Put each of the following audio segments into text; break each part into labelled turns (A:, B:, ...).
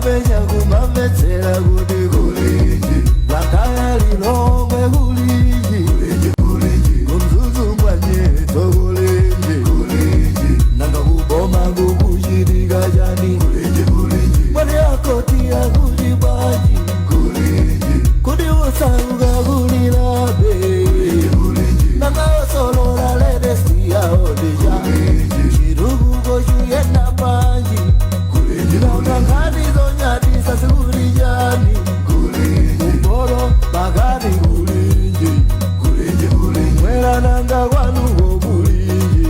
A: Kumapenya kumamvetsera kuti kulinji, Blantyre, Lilongwe kulinji, kuMzuzu mwanyetso kulinji, nanga kuboma kukuchitika chani? Mwani akoti akuti bwanji? Kuti usauka kulilabe, nanga osolola latest yaodija, chitukuko chuyenda panji? Nanga nkhani zonyadisa sikuti chani? Kumporo pakati kulinji, mwera nanga kwanuko kulinji?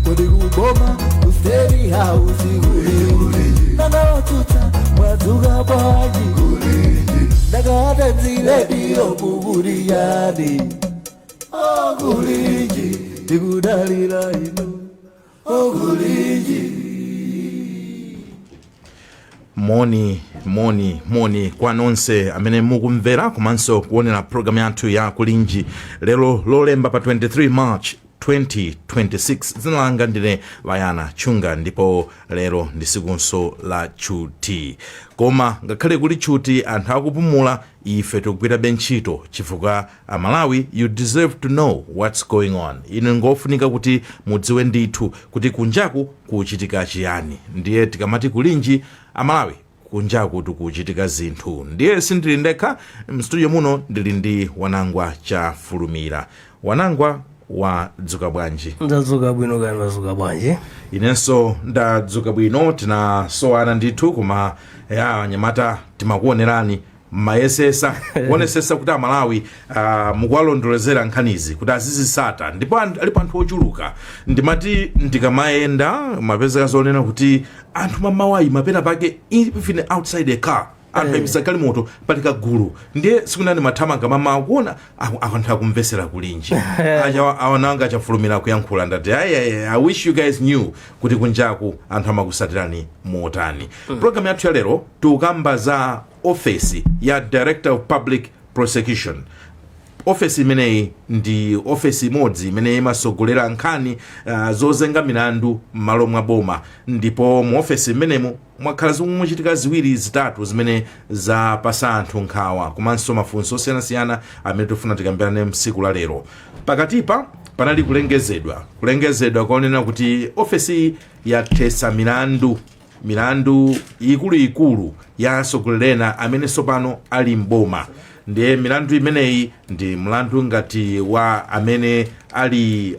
A: Kodi kuboma ku State House kulinji? Nanga otsutsa mwadzuka bwanji? Ndakatadzilediyo kukuti yani okulinji, tikudalira inu okulinji.
B: Moni, moni, moni kwa nonse amene mukumvera komanso kuonera programu yathu ya Kulinji lero Lolemba pa 23 March 2026. Dzina langa ndine Vayana Chunga ndipo lero ndi sikunso la tchuti, koma ngakhale kuli tchuti, anthu akupumula, ife tikugwirabe ntchito chifukwa Amalawi, you deserve to know what's going on. Inu ngofunika kuti mudziwe ndithu kuti kunjaku kuchitika chiyani. Ndiye tikamati kulinji, Amalawi, kunjaku tikuchitika zinthu. Ndiye sindili ndekha mstudio muno, ndili ndi Wanangwa Chafulumira. Wanangwa, wadzuka bwanji?
C: Ndadzuka bwino, kani madzuka bwanji?
B: Inenso ndadzuka bwino. Tinasowana ndithu, koma ya anyamata timakuonerani, mayesesa kuonesesa kuti Amalawi mukuwalondolezera nkhanizi kuti azizisata. Ndipo alipo anthu ochuluka, ndimati ndikamayenda mapezeka zonena kuti anthu mamawayi mapena pake, even outside a car, anthu ayimisa galimoto, pali kagulu. Ndiye sikunani mathamanga mamawa kuona anthu akumvesera Kulinji. Acha awananga Achafulumira kuyankhula, ndati ayi, ayi, I wish you guys knew kuti kunjaku anthu amakusatirani motani. Program yathu ya lero tikukamba za ofesi ya Director of Public Prosecution. Ofesi imeneyi ndi ofesi imodzi imene imasogolera nkhani zozenga milandu m'malo mwa boma. Ndipo mu ofesi imenemu mwakhala zikuchitika ziwiri zitatu zimene zapasa anthu nkhawa komanso mafunso osiyanasiyana amene tifuna tikambirane msiku la lero. Pakatipa panali kulengezedwa kwaonena kuti ofesi yathesa milandu ikuluikulu ya atsogoleri ena amene tsopano ali mboma. Ndiye milandu imeneyi ndi mlandu ngati wa amene ali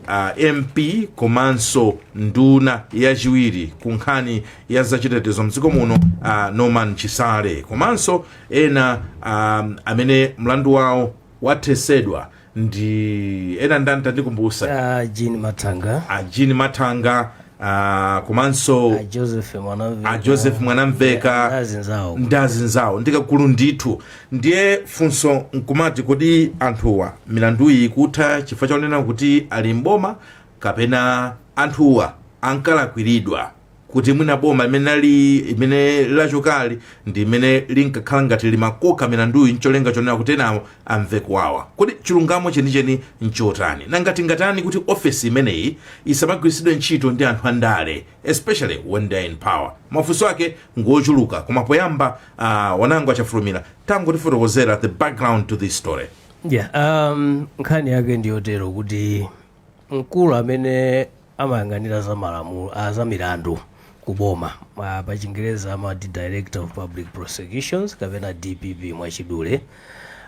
B: MP komanso nduna yachiwiri ku nkhani ya zachitetezo mdziko muno, Norman Chisale, komanso ena amene mlandu wawo wathesedwa ndi ena ndani? Tandikumbusa.
C: Jean Mathanga.
B: A Jean Mathanga, komanso
C: Joseph Mwanamveka.
B: A Joseph Mwanamveka.
C: Azinzawo.
B: Ndi azinzawo, ndikagulu ndithu. Ndiye funso nkumati, kodi anthuwa milanduyi ikutha chifukwa chakunena kuti ali mboma, kapena anthuwa ankalakwiridwa kuti mwina boma imene ali imene lachokali ndi imene linkakhala ngati limakoka milanduyi ncholenga chonena kuti enawo amve kuwawa? Kodi chilungamo chenicheni nchotani? Nanga tingatani kuti ofesi imeneyi isamagwiritsidwe ntchito ndi anthu andale, especially when they're in power? Mafunso ake ngochuluka, koma poyamba, Wanango Achafulumira, tangotifotokozera the background to this story.
C: Yeah, nkhani yake ndiyotero kuti mkulu amene amayang'anira za malamulo, za milandu kuboma, pa Chingereza amati Director of Public Prosecutions kapena DPP mwachidule,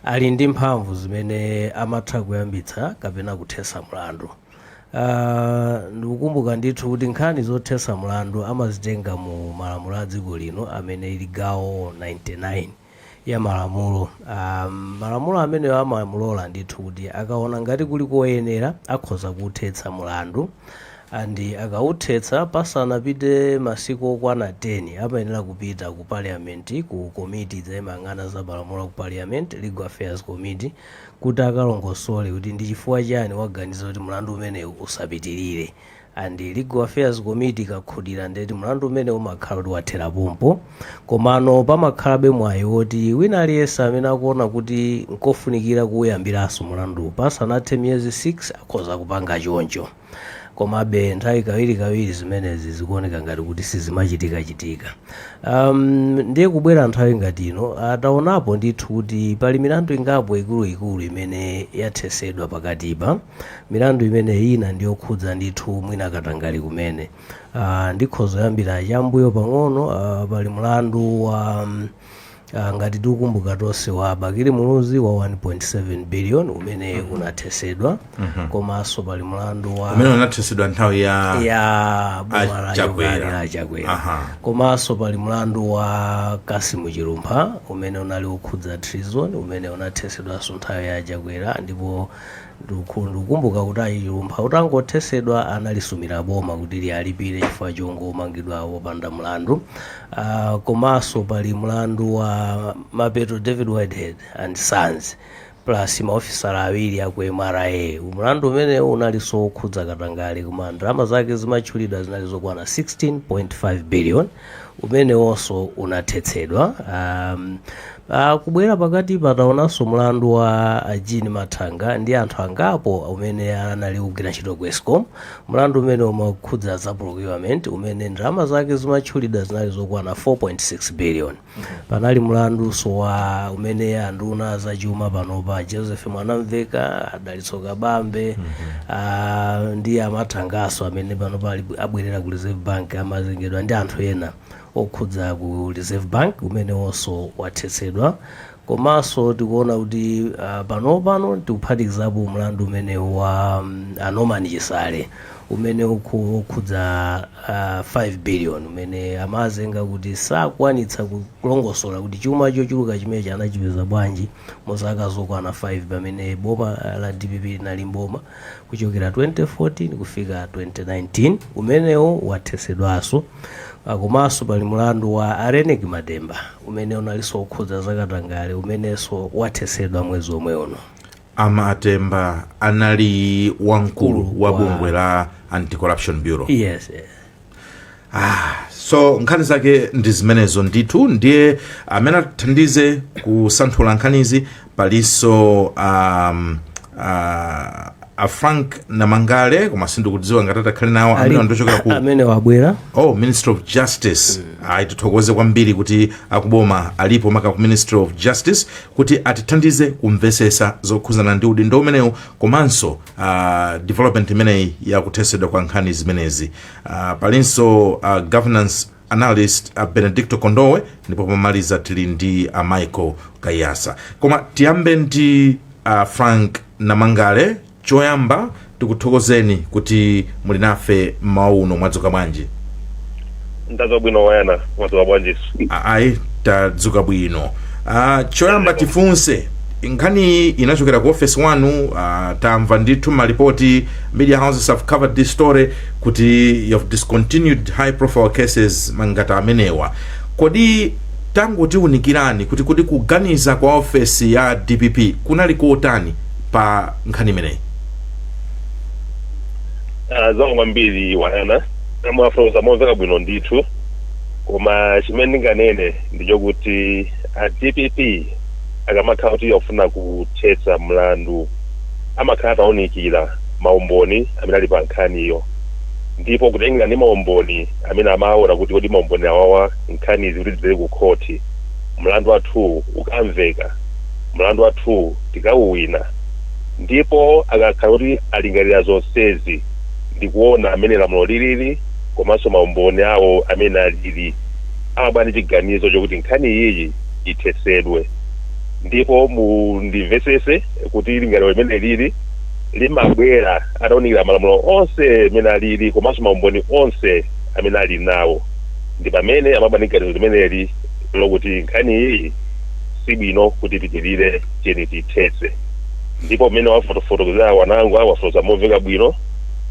C: ali ndi mphamvu zimene amatha kuyambitsa kapena kuthesa mlandu. Ndikukumbuka ndithu kuti nkhani zothesa mlandu amazitenga mu malamulo a dziko lino amene ili gawo 99 ya malamulo. Malamulo amenewo amamulola ndithu kuti akaona ngati kuli koyenera akhoza kuthetsa mlandu, and akawuthetsa pasanapite masiku okwana 10 amayenera kupita ku Parliament, ku komiti imayang'ana za malamulo ku Parliament, Legal Affairs Committee, kuti akalongosole kuti ndi chifukwa chani waganiza kuti mlandu umenewu usapitirire. And Legal Affairs Committee ikakhutira, ndeti mlandu umene umakhala kuti wathera pompo. Komano pamakhalabe mwayi woti wina aliyense amene akuona kuti nkofunikira kuwuyambiranso mlandu pasanathe miyezi 6 akhoza kupanga choncho. Komabe nthawi kawirikawiri zimenezi zikuoneka ngati kuti sizimachitikachitika. Ndiye kubwera nthawi ngati ino, ataonapo ndithu kuti pali milandu ingapo ikuluikulu imene yathesedwa pakatipa. Milandu imene ina ndiyokhudza ndithu mwina katangale kumene. Ndikhoza kuyambira chambuyo pang'ono. Pali mlandu wa ngati tikukumbuka tonse, wa Bakili Muluzi wa 1.7 billion umene unathesedwa. Komanso pali mlandu wa
B: Umene unathesedwa nthawi ya
C: ya boma la
B: Chakwera.
C: Chokali la Chakwera. Komanso pali mlandu wa Kasimu Chilumpha umene unali wokhudza treason, umene unathesedwanso nthawi ya Chakwera. Ndipo ndikukumbuka kuti ayi, Chilumpha utangothesedwa analisumira boma kuti liyalipire chifukwa chongomangidwa wopanda mlandu. Komanso pali mlandu wa Mapeto David Whitehead and Sons plus maofisala awiri aku MRA. Mlandu umenewu unalinso wokhudza katangale, koma ndalama zake zimatchulidwa zinali zokwana 16.5 billion, umenewonso unathetsedwa. Kubwera pakati pataonanso mlandu wa Jean Mathanga ndi anthu angapo umene anali kugwira ntchito ku ESCOM, mlandu umene umakhudza za procurement, umene ndalama zake zimatchulidwa zinali zokwana 4.6 billion. Panali mlandunso wa umene anduna zachuma panopa, Joseph Mwanamveka, Adalitso Kabambe, ndi amathangaso amene panopa abwerera ku Reserve Bank, amazengedwa ndi anthu ena okhudza ku Reserve Bank, umenewonso wathetsedwa. Komanso tikuona kuti pano tikuphatikizapo mlandu umenewu wa a Norman Chisale umene ukhudza 5 billion, umene amazenga kuti sakwanitsa kulongosola kuti chuma chochuluka chimenechi anachipeza bwanji mu zaka zokwana 5 pamene boma la DPP linali mboma kuchokera 2014 kufika 2019. Umenewo wathesedwanso. Komanso pali mlandu wa a Reyneck Matemba umene unalinso okhudza zakatangale, umenenso wathesedwa mwezi omwe uno.
B: Amatemba anali wamkulu wa bungwe la Anti-Corruption Bureau.
C: Yes.
B: So nkhani zake ndi zimenezo ndithu. Ndiye amene atithandize kusanthula nkhanizi palinso a Frank Namangale, koma sindikudziwa ngati atakhale nawo amene ndochokera ku
C: Amene wabwera.
B: Oh, Ministry of Justice. Ayi, tithokoze kwambiri kuti akuboma alipo, maka ku Ministry of Justice, kuti atithandize kumvesesa zokhuzana ndi udindo umenewu komanso development imeneyi yakuthesedwa kwa nkhani zimenezi. Palinso governance analyst Benedicto Kondowe, ndipo pomaliza tili ndi Michael Kayasa. Koma tiyambe ndi Frank Namangale. Choyamba tikuthokozeni kuti muli nafe mmawa uno. Mwadzuka bwanji?
D: Ndadzuka bwino wayana, mwadzuka bwanjiso?
B: Ayi, tadzuka bwino. Choyamba tifunse, nkhani inachokera ku office wanu. Tamva ndithu malipoti, media houses have covered this story, kuti you have discontinued high profile cases mangati amenewa. Kodi tangotiunikirani kuti kodi kuganiza kwa ofesi ya DPP kunali kotani pa nkhani imeneyi?
D: Zikomo kwambiri wayana, mwafotokoza momveka bwino ndithu. Koma chimene ndinganene ndichokuti a DPP akamakhala kuti akufuna kuthetsa mlandu, amakhala atawunikira maumboni amene ali pa nkhaniyo, ndipo kutengera ndi maumboni amene amaona kuti kodi maumboni awawa, nkhanizi kuti zibwere ku khoti, mlandu wathu ukamveka, mlandu wathu tikauwina. Ndipo akakhala kuti alingalira zonsezi ndikuona amene lamulo lilili komanso maumboni awo amene alili, amabwera ndi chiganizo chokuti nkhani iyi ithesedwe. Ndipo mundimvesese kuti lingaliro limene lili limabwera atawunikira malamulo onse amene alili komanso maumboni onse amene ali nawo, ndi pamene amabwera ndi ganizo limeneli lokuti nkhani iyi sibwino kuti ipitirire, tiyeni tiyithetse. Ndipo mmene wafotokozera wanangu, wafotokoza momveka bwino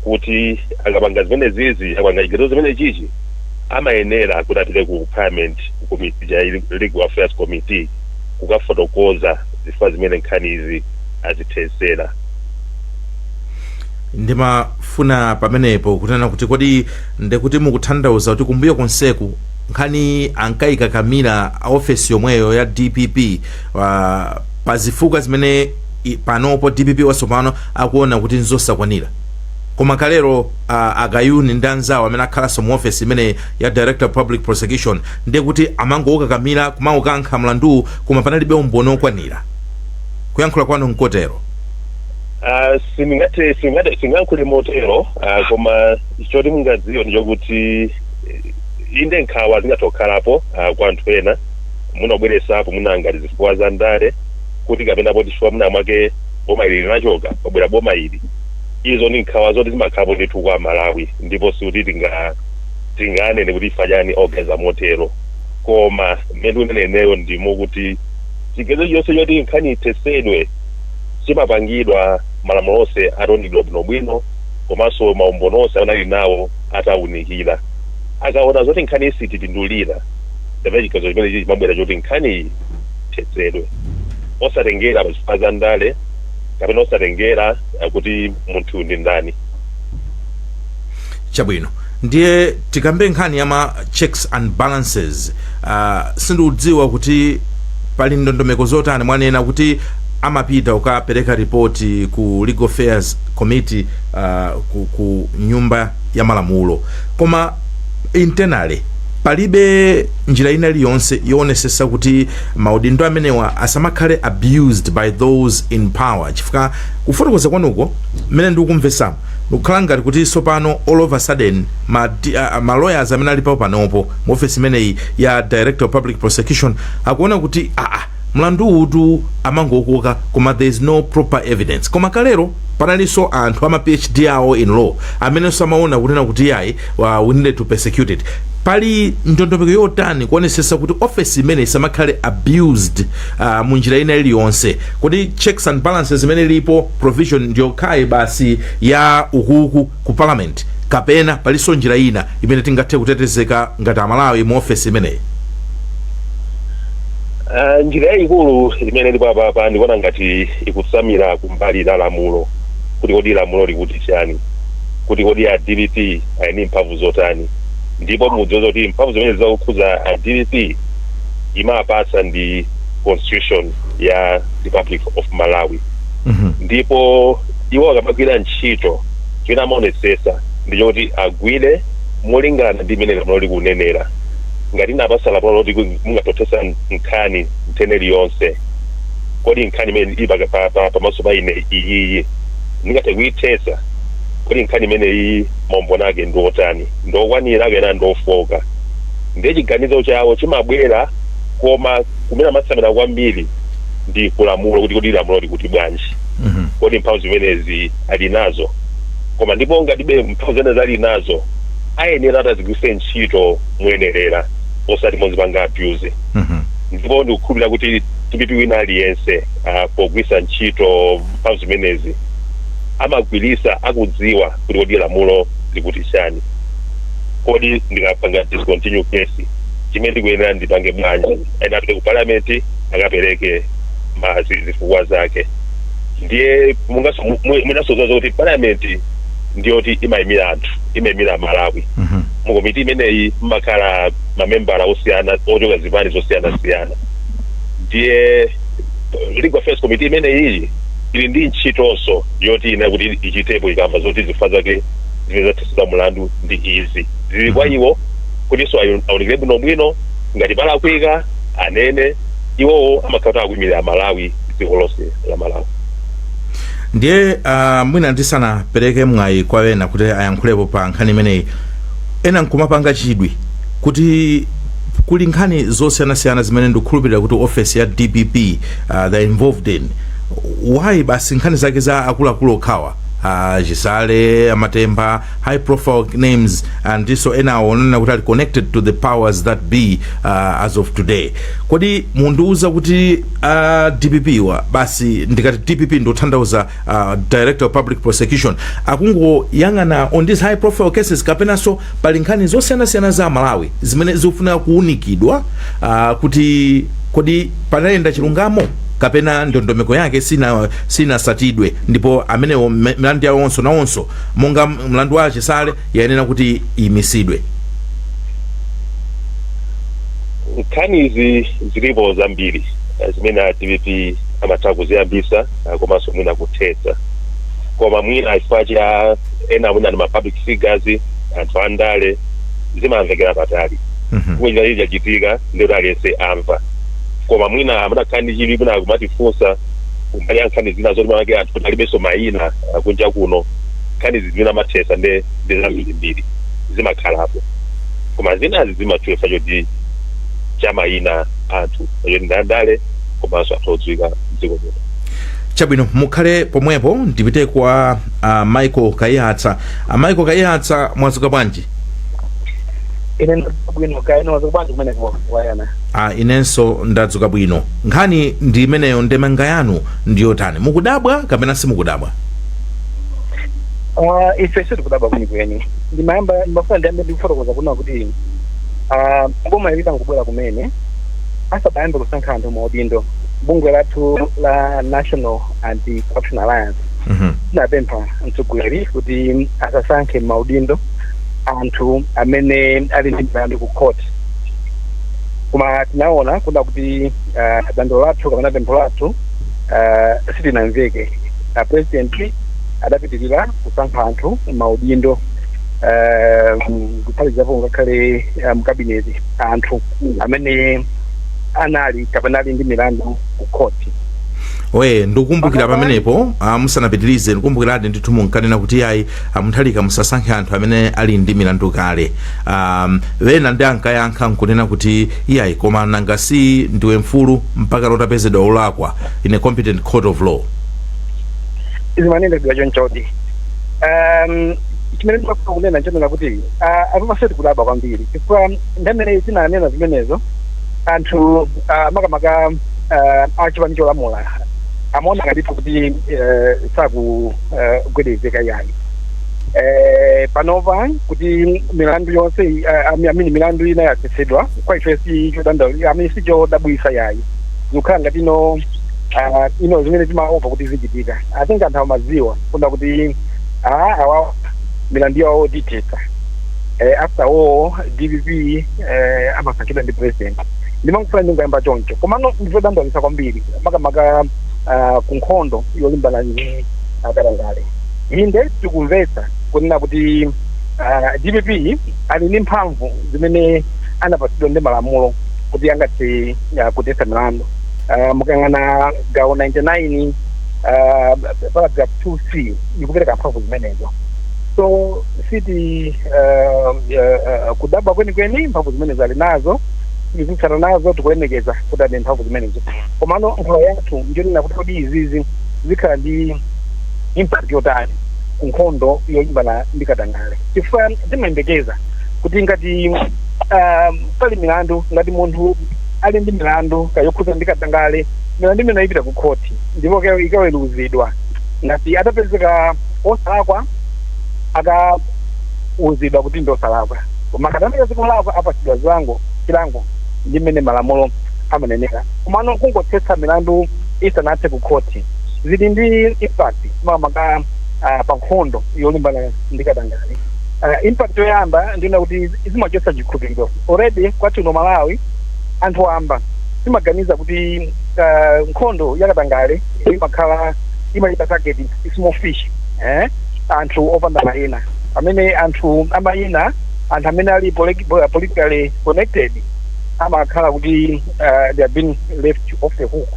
D: kuti akapanga zimene zizi, akapanga chiganizo zimene chichi, amayenera kuti apite ku Parliament, ku committee ya Legal Affairs Committee, kukafotokoza zifukwa zimene nkhani izi azithetsera.
B: Ndimafuna pamenepo kunena kuti kodi ndekuti mukutanthauza kuti kumbuyo konseku nkhani ankayikakamira ofesi yomweyo ya DPP pa zifukwa zimene panopo DPP watsopano akuona kuti nzosakwanira? Koma kalero Akayuni ndi anzawo amene akhalanso mu office imene ya Director of Public Prosecution, ndiye kuti amangokakamira kumangokankha mlanduwu, koma panalibe umboni okwanira. Kuyankhula kwanu nkotero?
D: Sindingathe, singayankhule motero, koma choti mungadziwe ndi chokuti inde, nkhawa zingathe kwa anthu ena, munabweresapo munangati zifukwa za ndale, kuti kapena poti chifukwa muna mwake boma ili linachoka, pabwera boma ili. Izo ndi nkhawa zoti zimakhalapo ndithu kwa Malawi, ndipo sikuti tinganene kuti ifa chani organiza motero. Koma mmene ndikuneneneyo ndimo kuti chiganizo chonse choti nkhani ithesedwe chimapangidwa malamulo onse atawunikidwa bwinobwino, komanso maumboni onse amene ali nawo atawunikira. Akaona zoti nkhani isitipindulira, ndapena chiganizo chimene chimabwera choti nkhani ithetsedwe, osatengera pazifukwa za ndale kapena osatengera kuti munthu ndi ndani.
B: Chabwino, ndiye tikambe nkhani ya ma checks and balances. Sindikudziwa kuti pali ndondomeko zotani. Mwanena kuti amapita kukapereka ripoti ku Legal Affairs Committee, ku Nyumba ya Malamulo, koma internally palibe njira ina iliyonse yoonetsetsa kuti maudindo amenewa asamakhale abused by those in power? Chifukwa kufotokoza kwanuko, mmene ndikukumvesamo, ndikukhala ngati kuti tsopano all of a sudden ma lawyers amene alipo panopo mu office imeneyi ya Director of Public Prosecution akuona kuti aa, mlandu utu amangokoka, koma there is no proper evidence. Koma kalero panalinso anthu ama PhD awo in law amenenso amaona kunena kuti yayi, we needed to persecute it. Pali ndondomeko yotani kuonesesa kuti office imene isamakhale abused mu njira ina iliyonse? Kuti checks and balances imene ilipo, provision ndiyokhayi basi ya ukuku ku Parliament, kapena palinso njira ina imene tingathe kutetezeka ngati Amalawi mu office imeneyi?
D: Njira yayikulu imene ilipo apapa, ndikuona ngati ikutsamira kumbali la lamulo, kuti kodi lamulo likuti chani, kuti kodi a DPP ali ndi mphamvu zotani. Ndipo mudziwe kuti mphamvu zimene zakukhuza a DPP imapatsa ndi Constitution ya Republic of Malawi. Ndipo iwo akamagwira ntchito, chimene amaonetsetsa ndichoti agwire molingana ndi imene lamulo likunenera. Ngati inapasa lamulo loti mungatothetsa nkhani nthene iliyonse, kodi nkhani imene ili pamaso pa ine iyiyi ndingathe kuyithetsa? Kodi nkhani imene iyi maumboni ake ndi otani, ndokwanira kapena ndofoka? Ndiye chiganizo chawo chimabwera, koma kumene amatsamira kwambiri ndi kulamulo, kuti kodi lamulo likuti bwanji, kodi mphamvu zimenezi ali nazo? Koma ndipo ngatibe mphamvu zimene ali nazo, ayenera atazigwiritse ntchito moyenerera, osati mozipanga abuse. Ndipo ndikukhulupirira kuti DPP wina aliyense, pogwiritsa ntchito mphamvu zimenezi, amagwirisa akudziwa kuti kodi lamulo likuti chani, kodi ndikapanga discontinue case, chimene ndikuyenera ndipange bwanji? Ena apite ku Parliament akapereke zifukwa zake. Ndiye mungasozazo kuti Parliament ndiyoti imayimira anthu, imayimira Malawi. Mu komiti imeneyi mmakhala mamembala osiyana ochoka zipani zosiyanasiyana. Ndiye Legal Affairs Committee imeneyi ili ndi ntchitonso yoti ina kuti ichitepo ikamva zoti zifukwa zake zimene zathetsedwa mulandu ndi izi, zili kwa iwo kutinso awunikire bwinobwino. Ngati palakwika, anene. Iwowo amakhala kuti akuyimirira Malawi, dziko lonse la Malawi.
B: Ndiye mwina ndisanapereke mwayi kwa ena kuti ayankhulepo pa nkhani imeneyi, ena nkumapanga chidwi kuti kuli nkhani zosiyanasiyana zimene ndikukhulupirira kuti ofesi ya DPP they're involved in. Why basi nkhani zake za akuluakulu okhawa, Chisale, Amatemba, high profile names, and so enawo onena kuti ali connected to the powers that be as of today? Kodi mundiuza kuti DPP wa, basi ndikati DPP ndikutanthauza Director of Public Prosecution, akungoyang'ana on these high profile cases, kapenanso pali nkhani zosiyanasiyana za Malawi zimene zikufunika kuunikidwa kuti kodi panayenda chilungamo kapena ndondomeko yake sinasatidwe, ndipo amenewo milandu yawonso nawonso, monga mlandu wa Chisale, yayenera kuti imisidwe?
D: Nkhani izi zilipo zambiri zimene a DPP amatha kuziyambisa komanso mwina kuthetsa. Koma mwina chifukwa cha ena mwina ndi ma public figures, anthu andale, zimamvekera patali. Kuchita ichi chachitika, ndikuti aliyense amva. Koma mwina amadakhala ndi chili mwina kumatifunsa kumbali ya nkhani zina zoti manake anthu kuti alibenso mayina, kunja kuno nkhani zimene amathesa ndi zambirimbiri zimakhalapo, koma zinazi zimatchuka choti cha mayina anthu choti ndandale komanso anthu odziwika mdziko muno.
B: Chabwino, mukhale pomwepo, ndipite kwa Michael Kaiyatsa. Michael Kaiyatsa, mwadzuka bwanji?
E: Ine ndadzuka bwino, kaya inu mwadzuka bwanji kumeneko, Wayana?
B: Inenso ndadzuka bwino. Nkhani ndi imeneyo, ndemanga yanu ndiyotani? Mukudabwa kapena simukudabwa?
E: Ife sitikudabwa kwenikweni. Ndimayamba, ndimafuna ndiyambe ndikufotokoza kuna kuti boma ili litangobwera kumene, asadayambe kusankha anthu maudindo, bungwe lathu la National Anti Corruption Alliance tinapempha mtsogoleri kuti asasankhe maudindo anthu amene ali ndi milandu ku court. Koma tinaona kuna kuti dandaulo lathu kapena pempho lathu silinamveke. President adapitirira kusankha anthu maudindo, kuphatikizapo ngakhale mkabineti, anthu amene anali kapena ali ndi milandu ku court.
B: Oye, ndikukumbukira.
E: Panopa
B: pamenepo, musanapitirize, ndikukumbukiradi ndithu munkanena kuti ayi, aMutharika, musasankhe anthu amene ali ndi milandu kale. Wena ndi ankayankha nkunena kuti iyayi, koma nanga si ndiwe mfulu mpaka lotapezedwa olakwa in a competent court of law?
E: Zimanenedwa chonchodi. Chimene ndimafuna kunena nchonena kuti apapa sitikudabwa kwambiri, chifukwa ndamene tinanena zimenezo, anthu makamaka achipani cholamula amaona ngatitu kuti sakugwedezeka yayi. Panopa kuti milandu yonse, amene milandu ina yathetsedwa, kwa ife si chodandaula, amene si chodabwisa yayi. Zikukhala ngati ino zimene timaopa kuti zichitika. I think anthu amadziwa kuna kuti awa milandu yawo tithetsa. After all, DPP amasankhidwa ndi president. Ndimangofuna ndingoyamba choncho. Komano ndizodandaulitsa kwambiri, makamaka ku nkhondo yolimbana ndi katangale. Inde, tikumvetsa kunena kuti DPP ali ndi mphamvu zimene anapatsidwa ndi malamulo kuti angathe kuthetsa milandu. Mukayang'ana gawo 99, paragraph 2C ikupereka mphamvu zimenezo. So siti kudabwa kwenikweni. Mphamvu zimenezo ali nazo, tizitsata nazo, tikulemekeza kuti ali mphamvu zimenezo. Komano nkhawa yathu njonena kuti kodi izizi zikhala ndi impact yotani ku nkhondo yolimbana ndi katangale? Chifukwa timayembekeza kuti ngati pali milandu, ngati munthu ali ndi milandu kayokhuza ndi katangale, milandu imene ipita ku khoti ndipo ikaweruzidwa. Ngati atapezeka osalakwa, akauzidwa kuti ndi osalakwa, koma ngati atapezeka olakwa, apatsidwa zilango, chilango ndi mmene malamulo amanenera. Komano kungothetsa milandu isanathe ku khoti zili ndi impact, makamaka pa nkhondo yolimbana ndi katangale. Impact yoyamba ndiona kuti zimachotsa chikhulupiriro. Already kwathu kuno Malawi, anthu amba timaganiza kuti nkhondo ya katangale imakhala imachita target small fish, eh? Anthu opanda mayina, amene anthu amayina, anthu amene ali politically connected, amakhala kuti they have been left off the hook.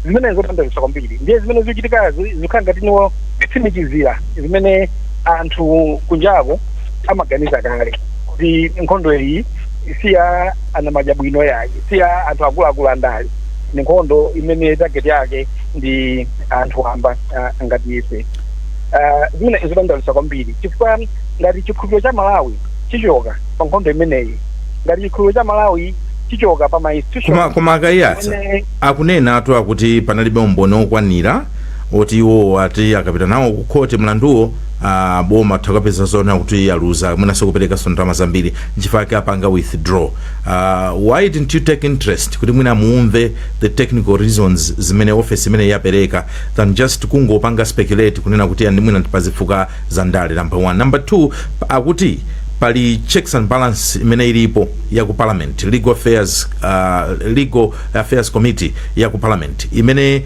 E: Zimene zotanthauza kwambiri. Ndiye zimene zikuchitikazi zikukhala ngati niwo kutsimikizira zimene anthu kunjako amaganiza kale, kuti nkhondo iyi si ya anamadya bwino yayi, si ya anthu akuluakulu andale, ni nkhondo imene target yake ndi anthu wamba ngati ife. Zimene zodandaulitsa kwambiri, chifukwa ngati chikhulupiriro cha Malawi chichoka pa nkhondo imeneyi, ngati chikhulupiriro cha Malawi chichoka pa ma institution
B: Koma aKaiyatsa, akunena atu akuti panalibe umboni okwanira oti iwo ati akapita nawo ku khoti mlanduwo, boma takapeza zoona kuti aluza, mwinanso kuperekanso ndalama zambiri, nchifukwa ake apanga withdraw. Why didn't you take interest kuti mwina muumve the technical reasons zimene office imene yapereka, than just kungopanga speculate kunena kuti andi mwina pazifukwa za ndale? Number one. Number two, akuti pali checks and balance imene ilipo ya ku parliament, legal affairs Committee ya ku parliament imene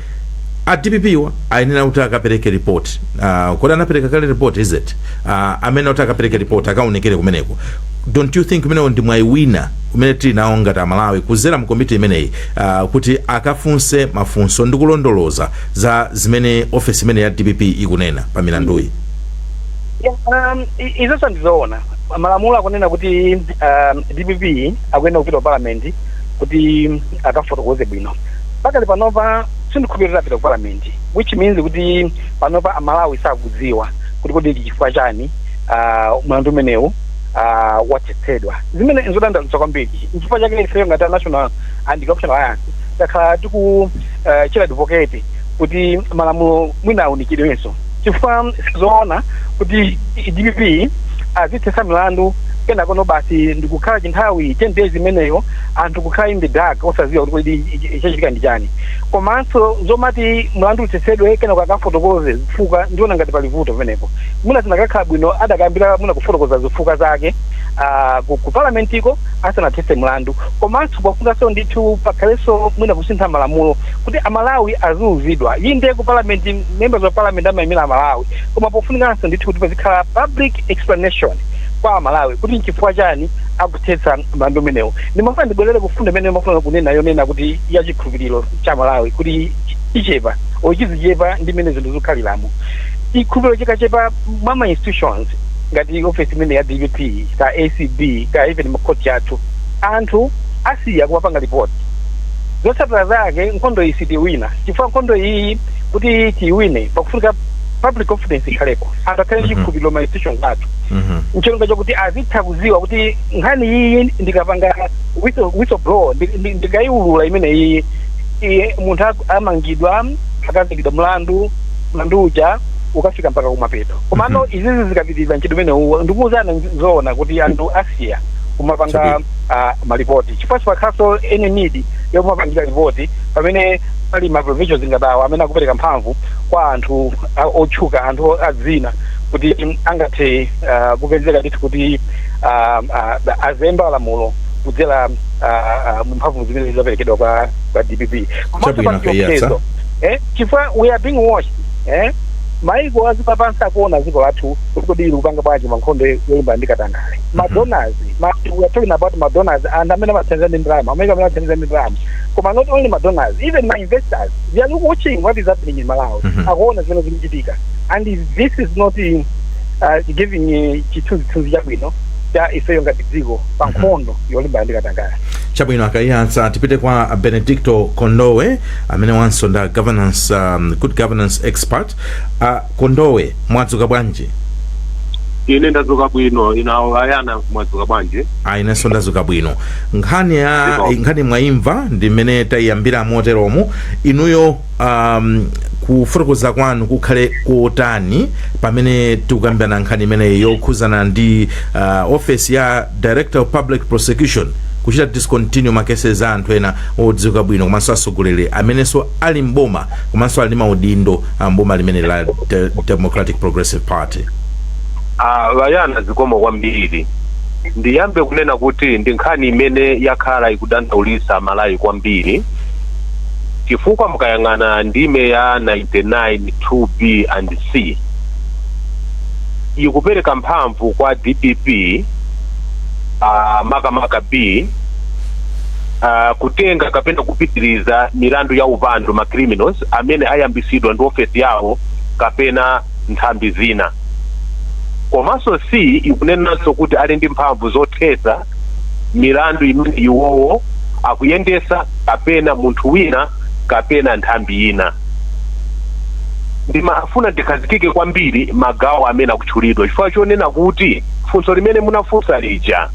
B: A DPP wa ayenera kuti akapereke report. Kodi anapereka kale report, is it? Amene kuti akapereke report, akaonekere kumeneko, don't you think umenewo ndi mwayi wina umene tili nawo ngati Amalawi kuzera mu komiti imeneyi, kuti akafunse mafunso ndi kulondoloza za zimene ofesi imene ya DPP ikunena pa milanduyi?
E: Yeah, izonso ndizoona. Malamulo akunena kuti DPP akuyenda kupita ku Parliament kuti akafotokoze bwino. Pakali panopa sindikhulupirira apita ku Parliament, which means kuti panopa Amalawi sakudziwa kuti kodi ndi chifukwa chani mlandu umenewu wathetsedwa, zimene nzodandaulitsa kwambiri. Nchifukwa chake ifeyo ngati a National Anti-Corruption Alliance takhala tiku chita advocate kuti malamulo mwina awunikidwenso, chifukwa sizoona kuti DPP azithetsa milandu, kenakono basi ndikukhala chinthawi 10 days imeneyo anthu kukhala in the dark, osadziwa kuti kodi chachitika ndi chani. Komanso zomati mlandu uthetsedwe, kenako akafotokoze zifukwa, ndiona ngati pali vuto pamenepo. Mwina zinakakhala bwino adakayambira mwina kufotokoza zifukwa zake ku Parliamentiko asanathetse mlandu. Komanso pafunanso ndithu pakhalenso mwina kusintha malamulo kuti Amalawi aziuzidwa. Inde, ku Parliament, members of Parliament amayimira Amalawi, koma pofunikanso ndithu kuti pazikhala public explanation kwa Amalawi kuti nchifukwa chani akuthetsa mlandu umenewu. Ndimafuna ndibwerere kufunda imene mafuna kunena, yonena kuti ya chikhulupiriro cha Malawi kuti ichepa or chizichepa ndi mmene zinthu zikukhaliramo. Chikhulupiriro chikachepa mwa ma institutions ngati office imene ya DPP, ka ACB, ka even makhoti athu, anthu asiya kumapanga report. Zotsatira zake nkhondo iyi sitiwina, chifukwa nkhondo iyi kuti tiyiwine pakufunika public confidence ikhalepo, anthu akhale ndi chikhulupiriro ma institutions athu, ncholinga chokuti azitha kuziwa kuti nkhani iyi ndikapanga whistle blow, ndikayiulula imene iyi, iye munthu amangidwa, akazengedwa mlandu, mlandu uja ukafika mpaka kumapeto. Komano izizi zikapitirira ntchito imenewu, ndikuwuzana zoona kuti anthu asiya kumapanga malipoti, chifukwa sipakhaso any need yokumapangira ripoti pamene pali ma provisions ngati awa amene akupereka mphamvu kwa anthu otchuka, anthu adzina, kuti angathe kupezeka ndithu kuti azemba lamulo kudzera mu mphamvu zimene zaperekedwa kwa DPP. Komanso
B: Chabwino,
E: pali
B: Kaiyatsa.
E: chiopsezo, chifukwa we are being watched. Maiko aziko apansi akuona dziko lathu kuti kodi ili kupanga bwanji mankhondo yolimbana ndi katangale. Madonors, we are talking about madonors, anthu amene amathandiza ndi ndalama, amene amathandiza ndi ndalama. Koma not only madonors, even my investors, they are watching what is happening in Malawi. Akuona zimene zikuchitika, and this is not giving chithunzithunzi chabwino cha ifeyo ngati dziko pa nkhondo yolimbana ndi katangale.
B: Chabwino, Akaiyatsa, tipite kwa Benedicto Kondowe amene wanso nda governance, good governance expert. Kondowe, mwadzuka bwanji?
F: Ine ndadzuka bwino. Inu ayana, mwadzuka bwanji?
B: Inenso ndadzuka bwino. Nkhani ya
F: Ndipo.
B: nkhani mwayimva ndi mmene tayiyambira moteromo. Inuyo, kufotokoza kwanu kukhale kotani pamene tikukambirana nkhani imeneyi yokhuzana ndi office ya Director of Public Prosecution kuchita discontinue ma cases a anthu ena odziwika bwino komanso atsogoleri amenenso ali mboma komanso ali ndi maudindo a mboma limene la Democratic Progressive Party?
F: Vayana, zikomo kwambiri. Ndiyambe kunena kuti ndi nkhani imene yakhala ikudandaulitsa Malawi kwambiri, chifukwa mukayang'ana ndime ya 99 2B and C, ikupereka mphamvu kwa DPP, makamaka B, kutenga kapena kupitiriza milandu ya upandu, ma criminals amene ayambisidwa ndi ofesi yawo kapena nthambi zina. Komanso C ikunenanso kuti ali ndi mphamvu zothetsa milandu imene iwowo akuyendesa kapena munthu wina kapena nthambi ina. Ndimafuna ndikhazikike kwambiri magawo amene akutchulidwa, chifukwa chonena kuti funso limene munafunsa lija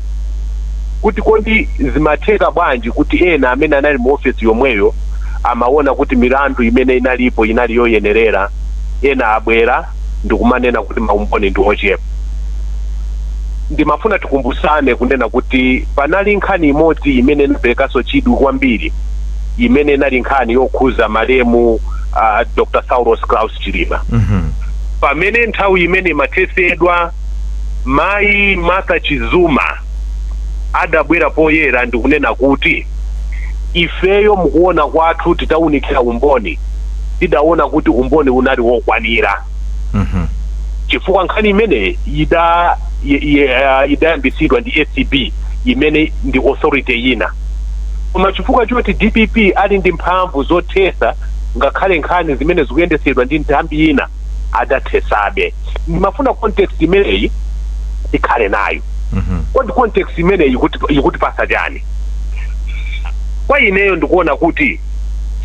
F: kuti kodi zimatheka bwanji kuti ena amene anali mu ofesi yomweyo amaona kuti milandu imene inalipo inali yoyenerera, ena abwera ndikumanena kuti maumboni ndi ochepa. Ndimafuna tikumbusane kunena kuti panali nkhani imodzi imene inaperekanso chidwi kwambiri, imene inali nkhani yokhuza malemu Dr Saulos Klaus Chilima. Pamene nthawi imene imathesedwa, mayi Martha Chizuma adabwera poyera ndikunena kuti ifeyo mukuona kwathu, titawunikira umboni, Tidaona kuti umboni unali wokwanira, chifukwa nkhani imeneyi idayambitsidwa ndi ACB, imene ndi authority ina. Koma chifukwa choti DPP ali ndi mphamvu zothesa ngakhale nkhani zimene zikuyendesedwa ndi nthambi ina, adathesabe. Ndimafuna context imeneyi ikhale nayo. Kodi context imeneyi ikutipasa chani? Kwa ineyo ndikuona kuti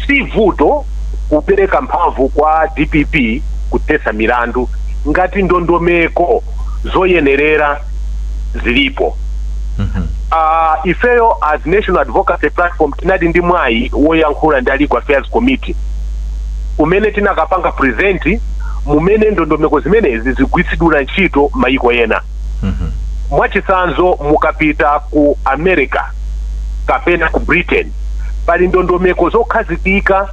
F: si vuto kupereka mphamvu kwa DPP kuthesa milandu ngati ndondomeko zoyenerera zilipo. Ifeyo as National Advocacy Platform tinali ndi mwayi woyankhula ndi Legal Affairs Committee, kumene tinakapanga present mumene ndondomeko zimenezi zigwiritsidwira ntchito mayiko ena. Mwachitsanzo, mukapita ku America kapena ku Britain, pali ndondomeko zokhazikika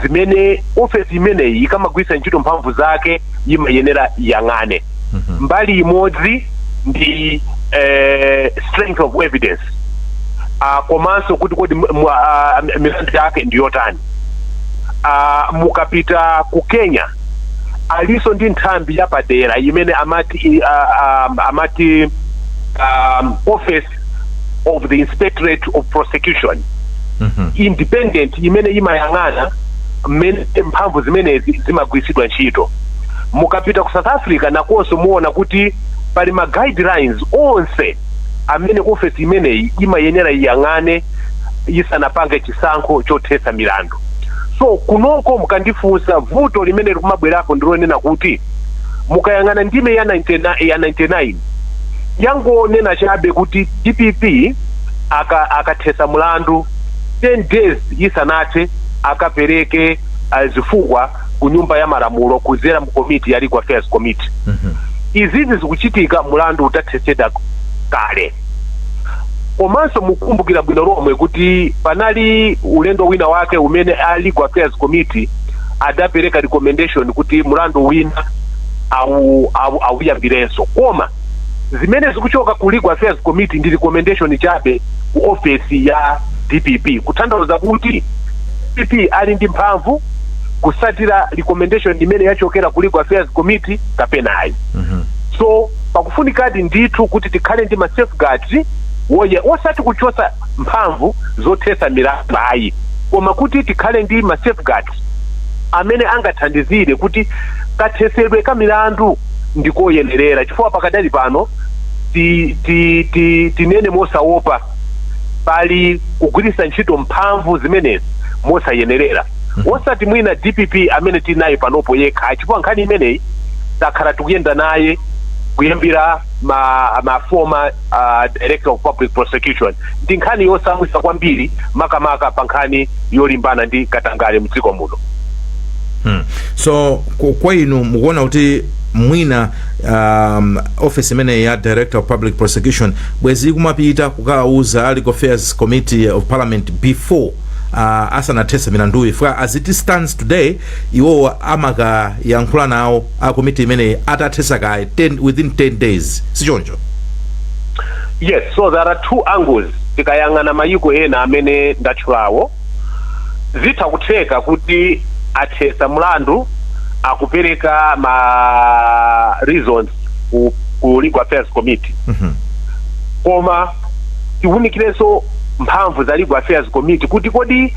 F: zimene ofesi imeneyi ikamagwiritsa ntchito mphamvu zake imayenera iyang'ane. Mbali imodzi ndi strength of evidence, komanso kuti kodi milandu yake ndiyotani. Mukapita ku Kenya, aliso ndi nthambi yapadera imene amati Office of the Inspectorate of Prosecution, independent, imene imayang'ana mmene mphamvu zimenezi zimagwiritsidwa ntchito. Mukapita ku South Africa, nakonso muona kuti pali ma guidelines onse amene ofesi imeneyi imayenera iyang'ane isanapange chisankho chothetsa milandu. So kunoko, mukandifunsa, vuto limene likumabwerapo ndilonena kuti mukayang'ana ndime ya 99, ya 99 yangonena chabe kuti DPP akathesa mulandu, 10 days isanathe akapereke zifukwa ku Nyumba ya Malamulo kuzera mu komiti ya Legal Affairs Committee. Izizi zikuchitika mulandu utathetsedwa kale. Komanso mukumbukira bwino lomwe kuti panali ulendo wina wake umene a Legal Affairs Committee adapereka recommendation kuti mulandu wina awuyambirenso, koma zimene zikuchoka ku Legal Affairs Committee ndi recommendation chabe ku ofesi ya DPP, kutanthauza kuti DPP ali ndi mphamvu kusatira recommendation imene yachokera ku Legal Affairs Committee kapena ayi. So pakufunikadi ndithu kuti tikhale ndi ma safeguards woye, osati kuchosa mphamvu zothetsa milandu ayi, koma kuti tikhale ndi ma safeguards amene angathandizire kuti kathesedwe ka milandu ndikoyenerera, chifukwa pakadali pano tinene mosaopa, pali kugwiritsa ntchito mphamvu zimenezi mosayenerera, osati mwina DPP amene tinaye panopo yekha, chifukwa nkhani imeneyi takhala tikuyenda naye kuyambira ma former Director of Public Prosecution. Ndi nkhani yosamwisa kwambiri, makamaka pa nkhani yolimbana ndi katangale mdziko muno.
B: So kwa inu mukuona kuti mwina office imene ya Director of Public Prosecution bwezi kumapita kukawuza Legal Affairs Committee of Parliament before asanathetse milanduyi? Fika as it stands today, iwowo amakayankhula nawo a komiti imeneyi atathetsa kaye within 10 days, sichoncho?
F: Yes, so there are two angles. Tikayang'ana mayiko ena amene ndatchulawo, zitha kutheka kuti athesa mlandu, akupereka ma reasons ku Legal Affairs Committee, koma tiwunikirenso mphamvu za Legal Affairs Committee, kuti kodi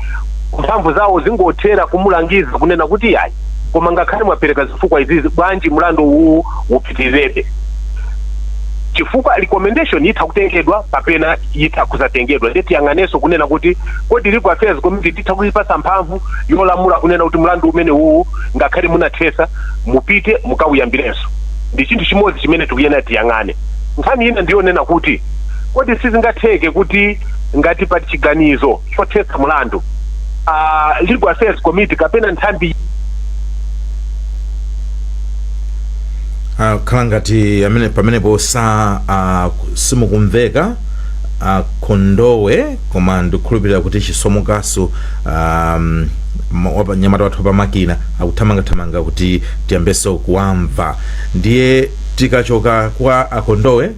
F: mphamvu zawo zingothera kumulangiza kunena kuti yayi, koma ngakhale mwapereka zifukwa izizi, bwanji mlandu uwu upitirebe? Chifukwa recommendation itha kutengedwa kapena itha kusatengedwa. Ndiye tiyang'anenso kunena kuti kodi Legal Affairs Committee titha kuipasa mphamvu yolamula kunena kuti mlandu umene uwu ngakhale munathesa, mupite mukawuyambirenso? Ndi chinthu chimodzi chimene tikuyenera tiyang'ane. Nkhani ina ndiyonena kuti kodi sizingatheke kuti ngati pali chiganizo chothetsa mlandu, Legal Affairs Committee kapena nthambi
B: Khala ngati amene pamenepo sa simukumveka, Kondowe, koma ndikukhulupirira kuti Chisomokaso, nyamata wathu pamakina, akuthamangathamanga kuti tiyambenso kuwamva. Ndiye tikachoka kwa Akondowe,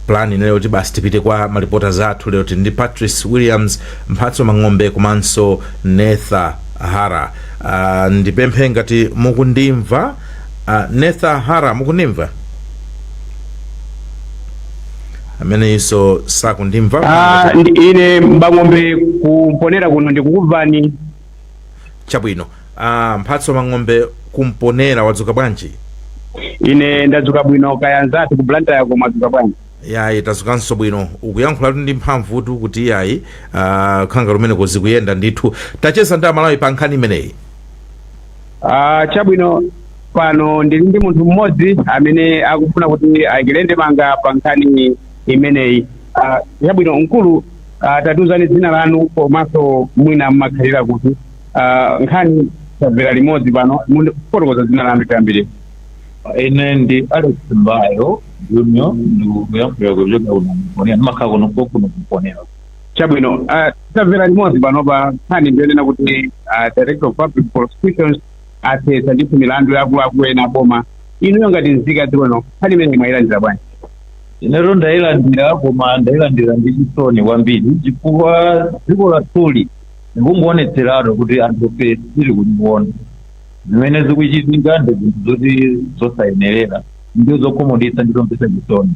B: plan inali kuti basi tipite kwa malipota zathu. Lero tili ndi Patrice Williams, Mphatso Mang'ombe komanso Netha Hara. Ndipemphe ngati mukundimva, Netha Hara, mukundimva? Ameneyinso sakundimva.
G: Ah, ine Mbang'ombe kuMponera kuno, ndikukumvani.
B: Chabwino. Mphatso Mang'ombe kuMponera, wadzuka bwanji?
G: Ine ndadzuka bwino, kaya anzathu ku Blantyre yako mwadzuka bwanji?
B: Yayi, tadzukanso bwino. Ukuyankhulatu ndi mphamvutu kuti yayi, khanga lumene kuzikuyenda ndithu. Tacheza ndi Amalawi pa nkhani imeneyi.
G: Ah, chabwino, pano ndili ndi munthu mmodzi amene akufuna kuti ayikire ndemanga pa nkhani imeneyi. Ah, chabwino mkulu, tatiuzani dzina lanu komanso mwina mmakhalira kuti. Nkhani tamvera limodzi pano, fotokoza dzina lanu tiyambire.
H: Ine ndi Alex Mbayo Junior, ndikuyankhulira kuchoka kuno Mponera, ndimakhala kuno Kumponera.
G: Chabwino, tamvera limodzi pano pa nkhani ndiyonena kuti Director of Public Prosecutions athetsa ndithu milandu yakuluakulu ena boma. Inuyo ngati nzika dziko lino, nkhani imene mwayilandira bwanji?
H: Ineto ndayilandira, koma ndayilandira ndi chisoni kwambiri, chifukwa dziko lathuli likungoonetseratu kuti anthufe tili kuliona zimene zikuchitika ndi zinthu zoti zosayenerera, ndiyo zokhumudwitsa ndi zomvetsa chisoni.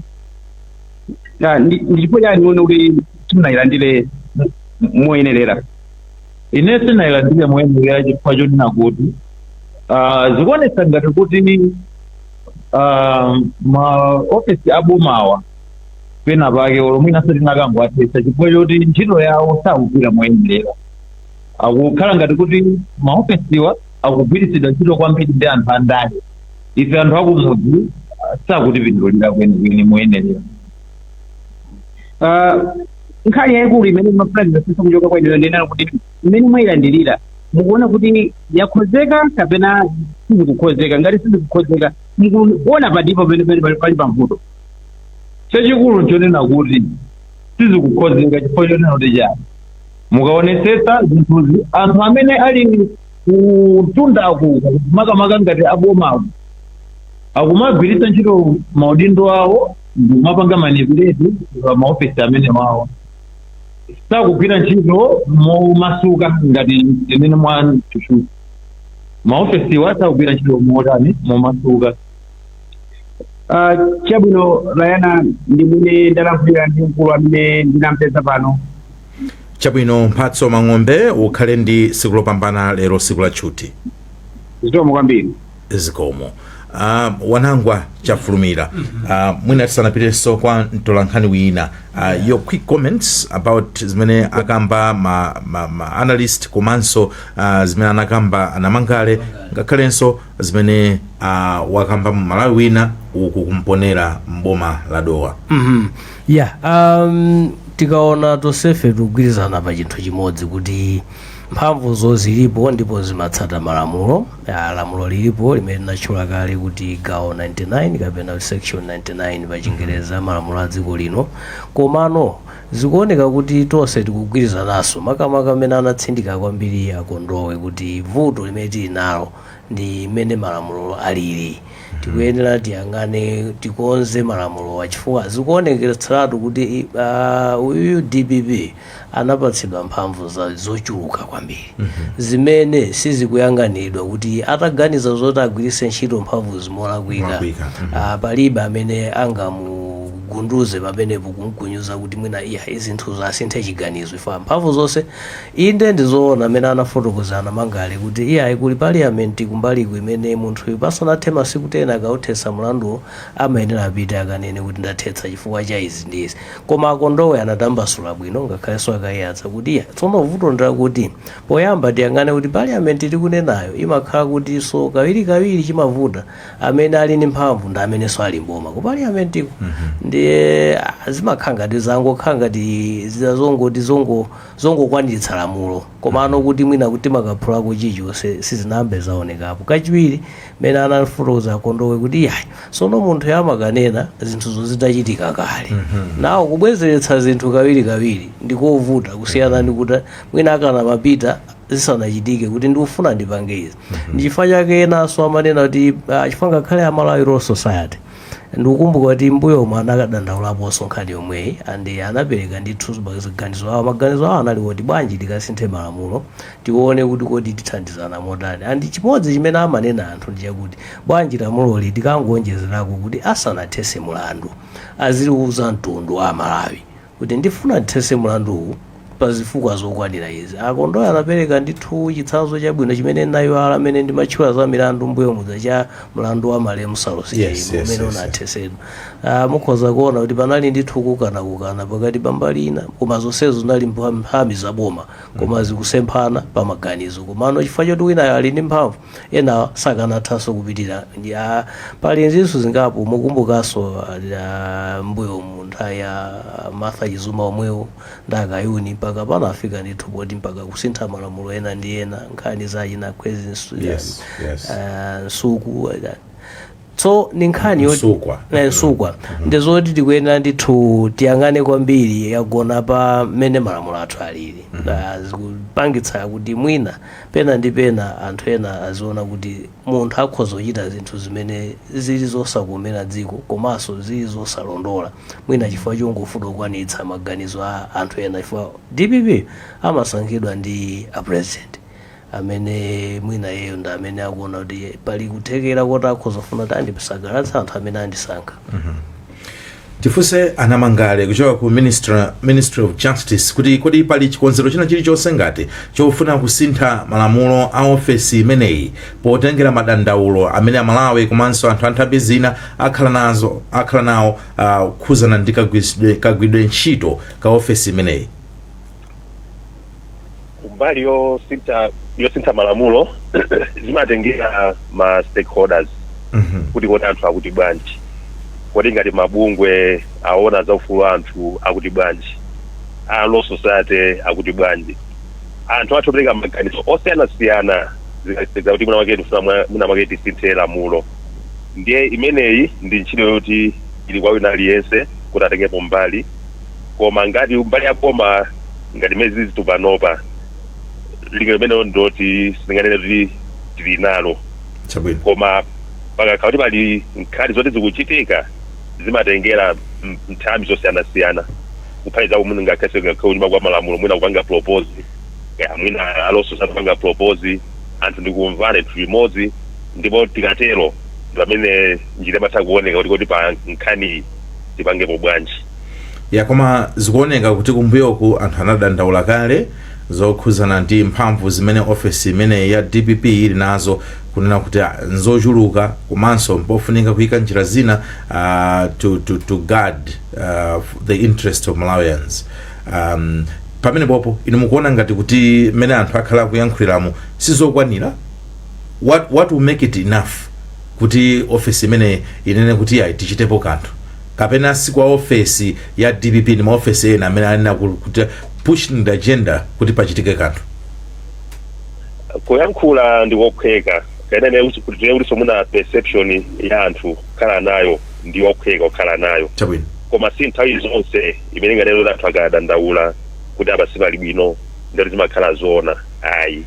G: Ah, ndi chifukwa chani muone kuti simunayilandire moyenerera?
H: Ine sinayilandire moyenerera chifukwa chonena kuti zikuonetsa ngati kuti maofesi abomawa pena pake olo mwina tinakangoathetsa chifukwa choti ntchito yawo sakugwira moyenerera. Akukhala ngati kuti maofesiwa akugwiritsidwa ntchito kwambiri ndi anthu andale. Ife anthu akumudzi sakutipindulira kwenikweni moyenerera.
G: Nkhani yayikulu imene mafuna kuchoka kwa inuyo ndinena kuti mmene mwayilandirira, mukuona kuti yakhozeka kapena sizikukhozeka? Ngati sizikukhozeka, mukuona patipo pene pali pamvuto?
H: Chachikulu nchonena kuti sizikukhozeka, chifukwa chonena kuti chani, mukaonetsetsa zinthuzi, anthu amene ali kutundaku, makamaka ngati abomako, akumagwiritsa ntchito maudindo awo ndikumapanga manipulate pa maofesi amene wawo, sakugwira ntchito momasuka ngati imene mwa maofesiwa sakugwira ntchito motani, momasuka.
G: Chabwino Rayana, ndimene ndalankhulira ndi mkulu amene ndinampeza pano.
B: Chabwino, Mphatso Mang'ombe, ukhale ndi tsiku lopambana lero, tsiku la tchuti.
G: Zikomo kwambiri.
B: Zikomo. Wanangwa Chafulumira, mwina tisanapitenso kwa mtolankhani wina, your quick comments about zimene akamba ma analyst komanso zimene anakamba anamangale, ngakhalenso zimene wakamba Mmalawi wina uku kuMponera mboma la Dowa.
C: Yeah, tikaona tonsefe tikugwirizana pa chinthu chimodzi kuti mphamvuzo zilipo ndipo zimatsata malamulo. Lamulo lilipo limene linatchula kale kuti gawo 99 kapena section 99 pa Chingereza, malamulo a dziko lino. Komano zikuoneka kuti tonse tikugwirizananso, makamaka amene anatsindika kwambiri akondowe kuti vuto limene tili nalo ndi mmene malamulo alili. Tikuyenera tiyang'ane, tikonze malamulowa, chifukwa zikuoneketseratu kuti uyuyu DPP anapatsidwa mphamvu zochuluka kwambiri zimene sizikuyang'anidwa, kuti ataganiza zoti agwiritse ntchito mphamvu zimolakwika,
B: Molakwika,
C: palibe amene angamugunduze pamenepo, kumkunyuza kuti mwina iya izinthu zasinthe chiganizo ifa mphamvu zonse. Inde, ndizoona amene anafotokozana Mangale kuti iyayi, kuli parliament kumbaliku imene munthuyu pasanathe masiku 10 akauthetsa mlanduwo amayenera apite akanene kuti ndathetsa chifukwa cha izi ndi izi. Koma akondowe anatambasula bwino, ngakhalenso akayiyatsa kuti iya, tsono vuto ndakuti poyamba tiyang'ane kuti parliament tikunenayo imakhala kuti so kawirikawiri chimavuta, amene ali ndi mphamvu ndi amenenso ali mboma ku parliamentiko. Ndiye zimakhala ngati zangokhala ngati zongoti zongokwaniritsa lamulo, komano kuti mwina kuti makaphulako chilichonse sizinambe zaonekapo. Kachiwiri, mene anafotokoza akondowe kuti iyayi, sono munthu amakanena zinthuzo zitachitika kale, nawo kubwezeretsa zinthu kawirikawiri ndikovuta kusiyana ndi kuti mwina akana mapita zisanachitike kuti ndikufuna ndipange izi. Ndi chifukwa chake enanso amanena kuti chifukwa ngakhale a Malawi Law Society Ndikukumbuka kuti mbuyomu anakadandaulaponso nkhani yomweyi and anapereka ndithu maganizo awo. Maganizo awo anali kuti bwanji tikasinthe malamulo, tione kuti kodi tithandizana motani. And chimodzi chimene amanena anthu ndi chakuti bwanji lamuloli tikangonjezerako kuti asanathese mulandu aziliuza mtundu wa Malawi kuti ndifuna ndithese mulanduwu pa zifukwa zokwanira izi. Akondowe anapereka ndithu chitsanzo chabwino chimene nayiwala amene ndimatchula za milandu mbuyo mudza, cha mlandu wa malemu Saulos Chilima umene unathesedwa. Mukhoza kuona kuti panali ndithu kukanakukana pakati pa mbali ina, koma zonsezo zinali mphambi zaboma, koma zikusemphana pa maganizo. Komano chifukwa choti winayo ali ndi mphamvu, ena sakanathanso kupitira. Pali nzinso zingapo. Mukumbukanso mbuyo mu nthawi ya Martha Chizuma omwewo ndi Akayuni, mpaka pano afika ndithu poti mpaka kusintha malamulo ena ndi ena, nkhani za chinakhwezi Nsuku. So ni nkhani yoti
B: Msukwa.
C: Msukwa. Ndizoti tikuyenera ndithu tiyang'ane kwambiri, yagona pa mmene malamulo athu alili. Zikupangitsa kuti mwina pena ndi pena anthu ena aziona kuti munthu akhoza kuchita zinthu zimene zili zosakomera dziko komanso zili zosalondola, mwina chifukwa chongofuna kukwanitsa maganizo a anthu ena, chifukwa DPP amasankhidwa ndi a president amene mwina yeyo ndi amene akuona kuti pali kuthekera kuti akhoza kufuna kuti andisangalatsa anthu amene andisankha.
B: Tifunse anamangale kuchoka ku Ministry of Justice kuti kodi pali chikonzero china chilichonse ngati chofuna kusintha malamulo a ofesi imeneyi potengera madandaulo amene Amalawi komanso anthu anthambi zina akhala nawo kukhuzana ndi kagwiridwe ntchito ka ofesi imeneyi?
D: Kumbali yosintha malamulo, zimatengera ma stakeholders kuti kodi anthu akuti bwanji, kodi ngati mabungwe aona za ufulu wa anthu akuti bwanji, a law society akuti bwanji. Anthu athu opereka maganizo osiyanasiyana zikapeza kuti mwina mwake tifuna mwina mwake tisinthe lamulo. Ndiye imeneyi ndi ntchito yoti ili kwa wina aliyense kuti atengepo mbali. Koma ngati mbali ya boma, ngati imene zili panopa, linga limene ndoti sitinganene kuti tili nalo. Koma pakakhala kuti pali nkhani zoti zikuchitika, zimatengera nthambi zosiyanasiyana, kuphatikizapo mwina ngakhale kunyumba kwa malamulo, mwina kupanga propose ya, mwina a law society kupanga propose, anthu ndikumvana nthu limodzi. Ndipo tikatero ndi pamene njira imatha kuoneka kuti kodi pa nkhani tipangepo bwanji.
B: Ya, koma zikuoneka kuti kumbuyoku anthu anadandaula kale zokhuzana ndi mphamvu zimene ofesi imeneyi ya DPP ili nazo, kunena kuti nzochuluka komanso mpofunika kuyika njira zina to guard the interest of Malawians. Pamene popo inu mukuona ngati kuti mmene anthu akhala akuyankhuliramo sizokwanira? What will make it enough kuti ofesi imene inene kuti ayi, tichitepo kanthu? Kapena si kwa ofesi ya DPP, ndi maofesi ena amene anena kuti pushing the agenda kuti pachitike kanthu?
D: Kuyankhula ndi kophweka, kanene kuti muna perception ya anthu kukhala nayo ndi yophweka kukhala nayo. Koma si nthawi zonse imene nganene kuti anthu akadandaula kuti apa sipali bwino ndati zimakhala zoona, ayi.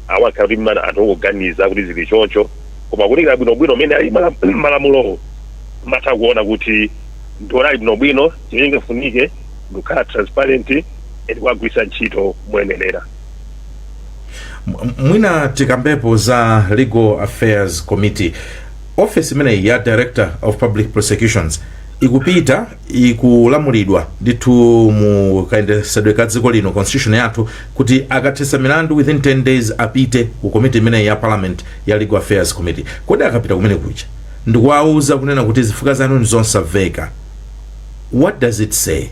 D: Amakhala kuti mana anthu ongoganiza kuti zili choncho, koma kunikira bwinobwino mmene ali malamulowo, matha kuona kuti ndiona ali bwinobwino. Chimene chingafunike ndikukhala transparent and kuwagwiritsa ntchito moyenerera.
B: Mwina tikambepo za Legal Affairs Committee. Office imeneyi ya Director of Public Prosecutions ikupita ikulamulidwa ndithu mu kayendesedwe ka dziko lino, constitution yathu, kuti akathetsa milandu within 10 days apite ku komiti imeneyi ya Parliament ya Legal Affairs Committee. Kodi akapita kumene kuja ndikuwauza kunena kuti zifukwa zanu ndi zosamveka, what does it say?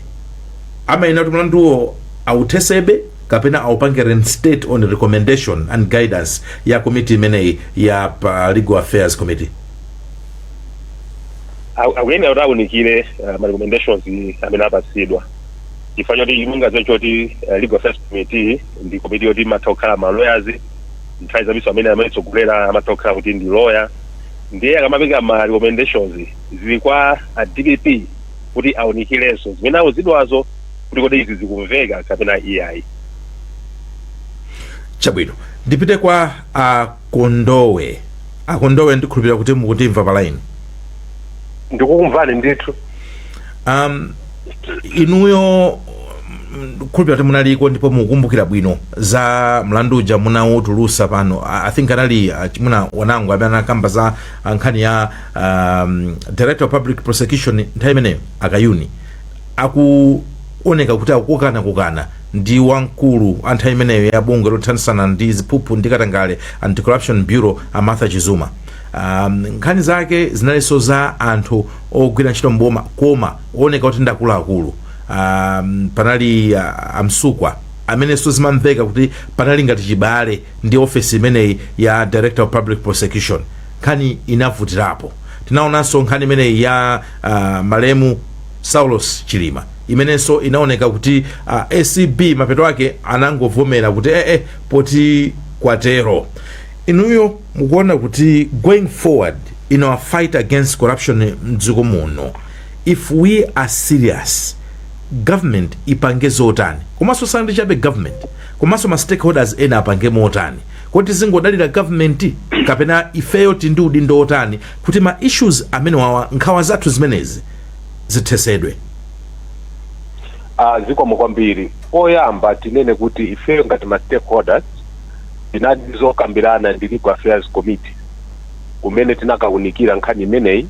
B: Amayenera kuti mlanduwo authesebe kapena aupange reinstate on recommendation and guidance ya komiti imeneyi ya pa Legal Affairs Committee?
D: Akuyenera kuti awunikire ma recommendations amene apatsidwa, chifukwa choti mungadziwe choti Legal Affairs Committee ndi komiti yoti imatha kukhala ma lawyers. Nthawi zambiri amene amayitsogolera amatha kukhala kuti ndi lawyer. Ndiye akamapeka ma recommendations, zili kwa a DPP kuti awunikirenso zimene awuzidwazo kuti kodi izi zikumveka kapena iyayi.
B: Chabwino, ndipite kwa Akondowe. Akondowe, ndikhulupirira kuti mukutimva pa line.
F: Ndikukumvani ndithu.
B: Inuyo khulupira kuti munaliko ndipo mukukumbukira bwino za mlandu uja munawutulusa pano. I think anali chimuna wanangu amene anakamba za nkhani ya Director of Public Prosecution nthawi imeneyo, Akayuni, akuoneka kuti akukana kukana ndi wamkulu a nthawi imeneyo ya bungwe lothandizana ndi ziphuphu ndi katangale, Anti-Corruption Bureau, a Martha Chizuma. Nkhani zake zinalinso za anthu ogwira ntchito mboma koma ooneka kuti ndi akuluakulu. Panali Amsukwa amenenso zimamveka kuti panali ngati chibale ndi ofesi imeneyi ya Director of Public Prosecution. Nkhani inavutirapo. Tinaonanso nkhani imeneyi ya malemu Saulos Chilima, imenenso inaoneka kuti ACB mapeto ake anangovomera kuti ee, poti kwatero. Inuyo mukuona kuti going forward in our fight against corruption mdziko muno, if we are serious, government ipange zotani? Komanso sandi chabe government, komanso ma stakeholders ena apange motani? Kuti zingodalira government kapena ifeyo tindi udindo otani kuti ma issues amene wawa, nkhawa zathu zimenezi, zithesedwe?
F: Zikomo kwambiri. Poyamba tinene kuti ifeyo ngati ma stakeholders tinali zokambirana ndi Legal Affairs Committee, kumene tinakawunikira nkhani imeneyi,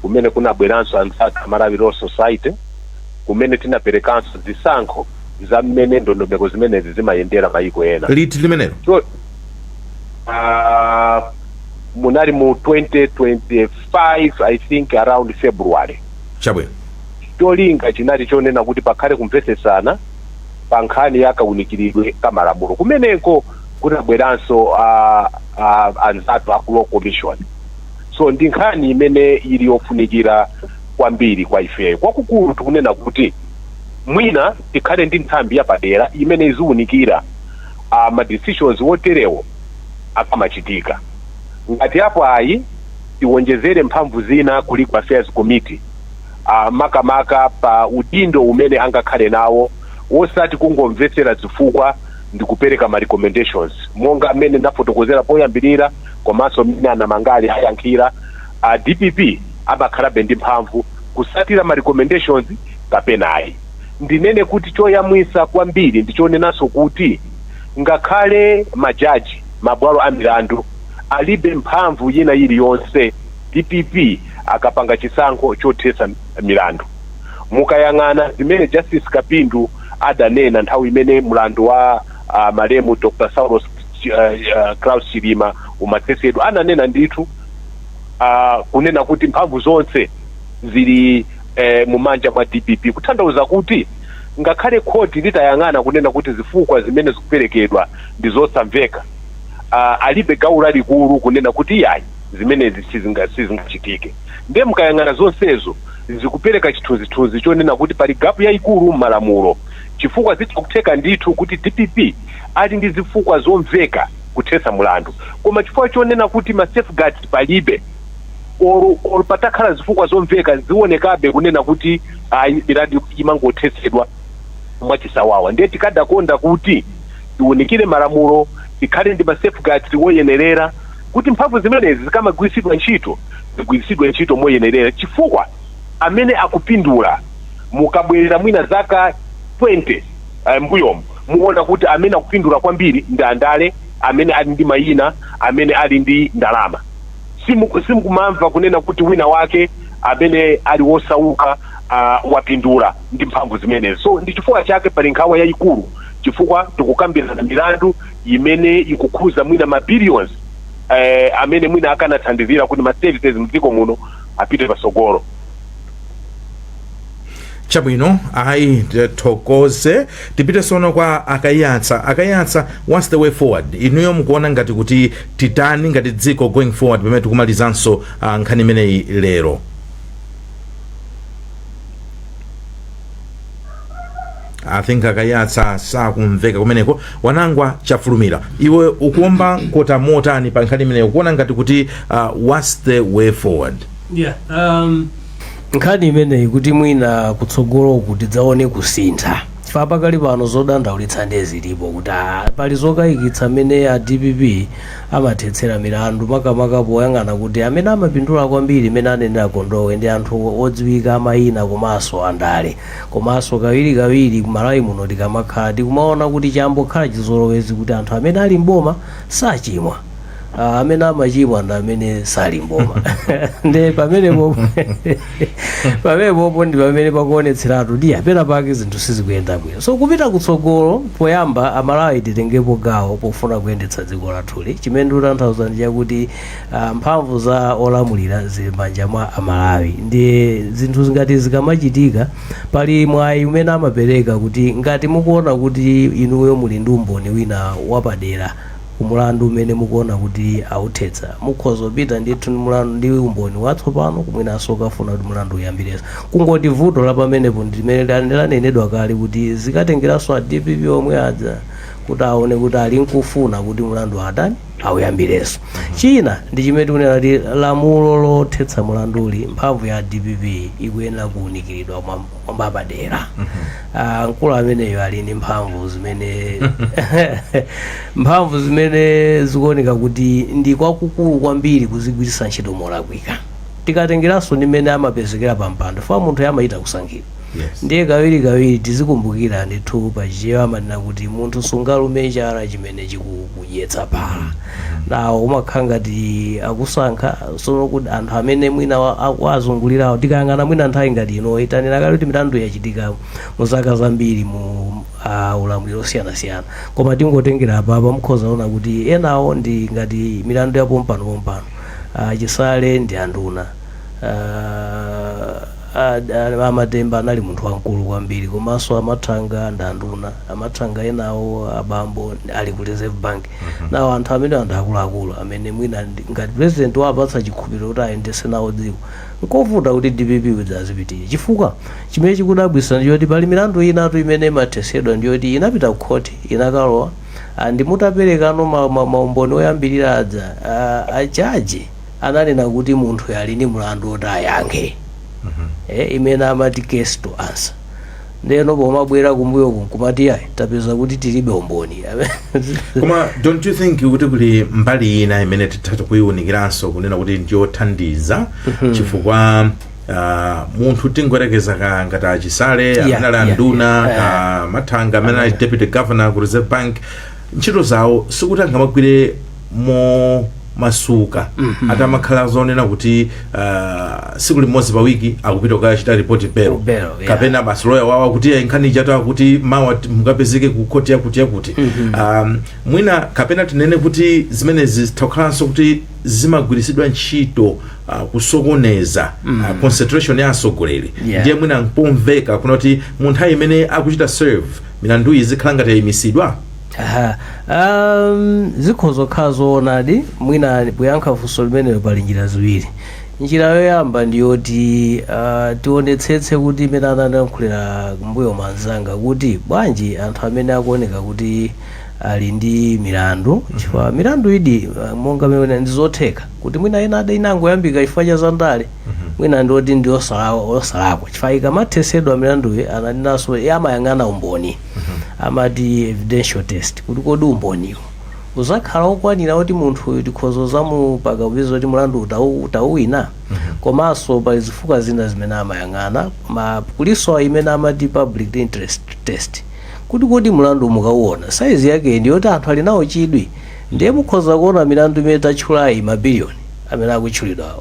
F: kumene kunabweranso anzathu Malawi Law Society, kumene tinaperekanso zisankho za mmene ndondomeko zimenezi zimayendera mayiko ena.
B: Liti limenelo?
F: So, munali mu 2025, I think around February.
B: Chabwino.
F: Cholinga chinali chonena kuti pakhale kumvetsesana pa nkhani ya kawunikiridwe ka malamulo. Kumeneko kunabweranso anzathu aku Law Commission. So ndi nkhani imene ili yofunikira kwambiri kwa ifeyo. Kwakukulu tikunena kuti mwina tikhale ndi nthambi yapadera imene iziwunikira ma decisions woterewo akamachitika. Ngati apo ayi, tiwonjezere mphamvu zina ku Legal Affairs Committee, makamaka pa udindo umene angakhale nawo, wosati kungomvetsera zifukwa ndi kupereka ma recommendations, monga amene ndafotokozera poyambirira komanso mmene anamangali ayankhira. DPP amakhalabe ndi mphamvu kusatira ma recommendations kapena ayi. Ndinene kuti choyamwisa kwambiri ndichonenanso kuti ngakhale majaji, mabwalo a milandu alibe mphamvu yina iliyonse DPP akapanga chisankho chothetsa milandu. Mukayang'ana zimene Justice Kapindu adanena nthawi imene mlandu wa malemu Dr Saulos Klaus Chilima umathetsedwa, ananena ndithu kunena kuti mphamvu zonse zili mumanja mwa DPP, kutanthauza kuti ngakhale khoti litayang'ana kunena kuti zifukwa zimene zikuperekedwa ndi zosamveka, alibe gawo lalikulu kunena kuti iyayi, zimenezi sizingachitike. Ndiye mukayang'ana zonsezo, zikupereka chithunzithunzi chonena kuti pali gap yayikulu m'malamulo, chifukwa zitha ndithu kuti DPP ali ndi zifukwa zomveka kuthetsa mulandu, koma chifukwa chonena kuti ma safeguards palibe, olo patakhala zifukwa zomveka, zionekabe kunena kuti ayi, milandu imangothetsedwa mwachisawawa. Ndiye tikadakonda kuti tiwunikire malamulo, tikhale ndi ma safeguards woyenerera kuti mphamvu zimenezi zikamagwiritsidwa ntchito, zigwiritsidwe ntchito moyenerera, chifukwa amene akupindula, mukabwerera mwina zaka 20 mbuyomu, muona kuti amene akupindula kwambiri ndi andale amene ali ndi mayina, amene ali ndi ndalama. Simukumamva kunena kuti wina wake amene ali wosauka wapindula ndi mphamvu zimenezi. So ndi chifukwa chake pali nkhawa yayikulu, chifukwa tikukambirana milandu imene ikukhuza mwina ma billions amene mwina akanathandizira kuti ma services mdziko muno apite pasogolo.
B: Chabwino, ayi, tithokoze. Tipite sono kwa Akayatsa. Akayatsa, what's the way forward? Inuyo mukuona ngati kuti titani ngati dziko going forward pamene tikumalizanso nkhani imeneyi lero? I think Akayatsa sakumveka kumeneko. Wanangwa Chafulumira, iwe ukuomba kota motani pa nkhani imeneyi? Ukuona ngati kuti what's the way forward?
C: Yeah, nkhani imeneyi kuti mwina kutsogoloku tidzaone kusintha, chifukwa Chifukwa pakali pano zodandaulitsa ndiye zilipo kuti pali zokayikitsa mmene a DPP amathetsera milandu, makamaka poyang'ana kuti amene amapindula kwambiri, imene anenera Kondowe, ndi anthu odziwika amayina komanso andale. Komanso kawirikawiri Malawi muno tikamakhala tikumaona kuti chambokhala chizolowezi kuti anthu amene ali mboma sachimwa. Amene amachimwa ndi amene sali mboma. Nde pamenepopo ndi pamene pakuonetseratu ndi apena pake zinthu sizikuyenda bwino. So kupita kutsogolo, poyamba Amalawi titengepo gawo pofuna kuyendetsa dziko lathuli. Chimene ndikutanthauza ndi chakuti mphamvu za olamulira zili m'manja mwa Amalawi. Ndi zinthu ngati zikamachitika, pali mwayi umene amapereka kuti ngati mukuona kuti inuyo muli ndi umboni wina wapadera kumulandu umene mukuona kuti authetsa, mukhoza kupita ndithu ndi mulandu ndi umboni watsopano, kumwinanso ukafuna kuti mulandu uyambirenso. Kungoti vuto la pamenepo ndi limene lanenedwa kale kuti zikatengeranso a DPP omwe adza kuti aone kuti ali nkufuna kuti mulandu atani, auyambirenso. China ndi chimene tikunena kuti lamulo lothetsa mulanduli, mphamvu ya DPP ikuyenera kuwunikiridwa mwapadera. Mkulu ameneyo ali ndi mphamvu zimene zikuoneka kuti ndi kwakukulu kwambiri kuzigwiritsa ntchito molakwika, tikatengeranso ndi mmene amapezekera pa mpando fa munthu amayita kusankhidwa. Ndiye kawirikawiri tizikumbukira ndithu, pachichewa amanena kuti munthu sungalume chala chimene chikukudyetsa phala. Nawo umakhala ngati akusankha sono kuti anthu amene mwina wazungulirawo. Tikayang'ana mwina nthawi ngati ino, itanena kale kuti milandu yachitika mu zaka zambiri mu ulamuliro osiyanasiyana, koma tingotengera apapa, mukhoza kuona kuti enawo ndi ngati milandu ya pompano pompano. Chisale ndi anduna, Amatemba anali munthu wamkulu kwambiri, komanso Amathanga ndi anduna, Amathanga enawo abambo ali ku Reserve Bank. Nawo anthu amene anthu akuluakulu amene mwina ngati president wapatsa chikhulupiriro kuti ayendese nawo dziko, nkovuta kuti DPP udzazipitirire, chifukwa chimene chikudabwitsa ndiyoti pali milandu inatu imene imathesedwa ndiyoti inapita ku khoti, inakalowa ndi mutaperekano maumboni oyambirira aja, ajaji ananena kuti munthu ali ndi mlandu woti ayankhe, imene amati case to answer. Ndeno pomabwera kumbuyo nkumati ayi, tapeza kuti tilibe umboni.
B: Koma don't you think kuti kuli mbali ina imene tithatha kuyiwunikiranso kunena kuti ndiyothandiza, chifukwa munthu tingoyerekeza ka ngati Achisale amene ali anduna, ka Mathanga amene ali deputy governor ku Reserve Bank, ntchito zawo sikuti angamagwire momasuka atamakhala zonena kuti siku limodzi pa wiki akupita kukachita report belo,
C: Belo, yeah.
B: kapena basi loya wawo kuti nkhani ichata kuti mawa mukapezeke ku khoti yakuti yakuti. Mwina kapena tinene kuti zimenezi zitha kuti zimagwiritsidwa ntchito kusokoneza concentration ya atsogoleri. Ndiye mwina mpomveka kuna kuti mu nthawi imene akuchita serve milandu iyi zikhala ngati yayimisidwa.
C: Aha. Zikhoza kukhala zoonadi. Mwina kuyankha funso limenelo pali njira ziwiri. Njira yoyamba ndiyoti tionetsetse kuti imene anayankhulira mbuyo mwanzanga kuti bwanji anthu amene akuoneka kuti ali ndi milandu, chifukwa milandu idi monga mene ndi zotheka kuti mwina ena ade inangoyambika chifukwa cha zandale, mwina ndioti ndi osalakwa, chifukwa ikamathesedwa milanduyi ananinanso amayang'ana umboni, amati evidential test, kuti kodi umboniwo uzakhala okwanira kuti munthu uyu tikhozo zamupaka kupeza kuti mulandu utauwina. Komanso pali zifukwa zina zimene amayang'ana, ma kuliso imene amati public interest test, kuti kodi mulandu mukauona saizi yake ndiyoti anthu ali nawo chidwi. Ndiye mukhoza kuona milandu imene tatchulayi, mabiliyoni amene akutchulidwa,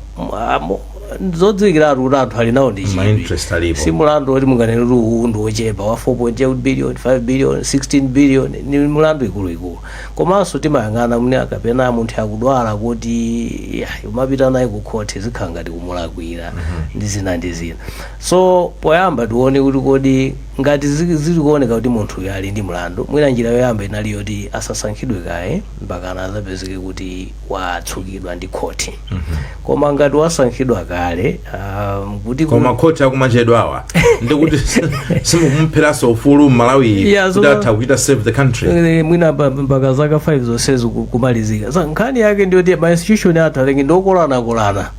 C: zodziwikiratu kuti anthu ali nawo ndi
B: Ma
C: chidwi.
B: interest alipo.
C: Si mulandu woti munganene kuti uwu ndi wochepa wa 4.8 billion, 5 billion, 16 billion, ni mulandu ikuluikulu. Komanso timayang'ana mune kapena munthu akudwala kuti ya umapita naye ku khoti zikhala ngati kumulakwira ndi zina ndi zina. So poyamba tione kuti kodi ngati zili kuoneka kuti munthu uyu ali ndi mlandu, mwina njira yoyamba inali yoti asasankhidwe kaye mpakana azapezeke kuti watsukidwa ndi khoti. Koma ngati wasankhidwa kaye kale kuti
B: Koma khoti akumachedwa awa, ndikuti simukumpheranso ufulu mmalawi
C: Yeah,
B: kuti atha kuchita save the country.
C: Mwina mpaka zaka 5 zonsezi kumalizika. Sa nkhani yake ndiyoti ma institution athu alenge ndiokolanakolana.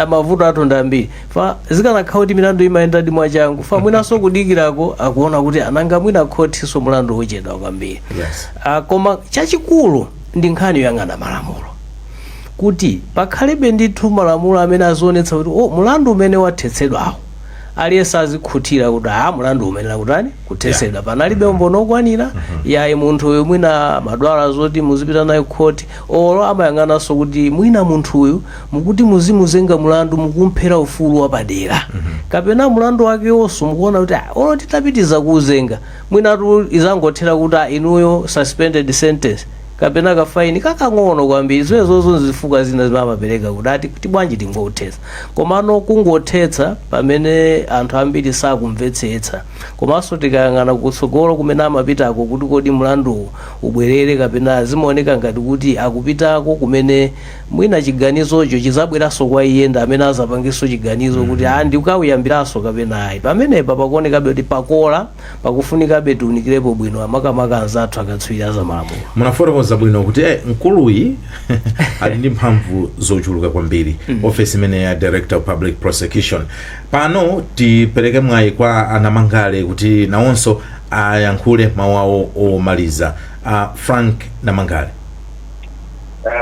C: Mavuto athu ndi ambiri. Fa zikanakhala kuti milandu imayendadi mwachangu, fa mwinanso kudikirako akuona kuti ananga mwina khotinso mulandu wochedwa kwambiri. Koma chachikulu ndi nkhani yoyang'ana malamulo, kuti pakhalebe ndithu malamulo amene azionetsa kuti, oh, mulandu umene wathetsedwawo, aliyense azikhutira kuti a mulandu umene lakutani kuthetsedwa, panalibe umboni okwanira. Yayi, munthu uyu mwina madwala zoti muzipita naye khoti, olo amayang'ananso kuti mwina munthuyu mukuti muzimuzenga mulandu, mukumphera ufulu wapadera, kapena mulandu wake wonso mukuona kuti, ah, olo titapitiza kuuzenga, mwinatu izangothera kuti, ah, inuyo suspended sentence kapena kafaini kakang'ono kwambiri. Zimenezozo zifukwa zina zimamapereka kuti ati kuti bwanji tingothetsa. Komano kungothetsa pamene anthu ambiri sakumvetsetsa, komanso tikayang'ana kutsogolo kumene amapitako kuti kodi mlanduwu ubwerere kapena, zimaoneka ngati kuti akupitako kumene mwina chiganizocho chizabweranso kwa iye, ndi amene azapangenso chiganizo kuti a ndikawuyambiranso kapena ayi. Pamenepa pakuonekabe kuti pakola, pakufunikabe tiunikirepo bwino, makamaka anzathu akatswiri azamalamulo.
B: Munafotokoza bwino kuti mkuluyi ali ndi mphamvu zochuluka kwambiri, ofesi imene ya Director of Public Prosecution. Pano tipereke mwayi kwa anamangale kuti nawonso ayankhule mawu awo omaliza. Frank Namangale.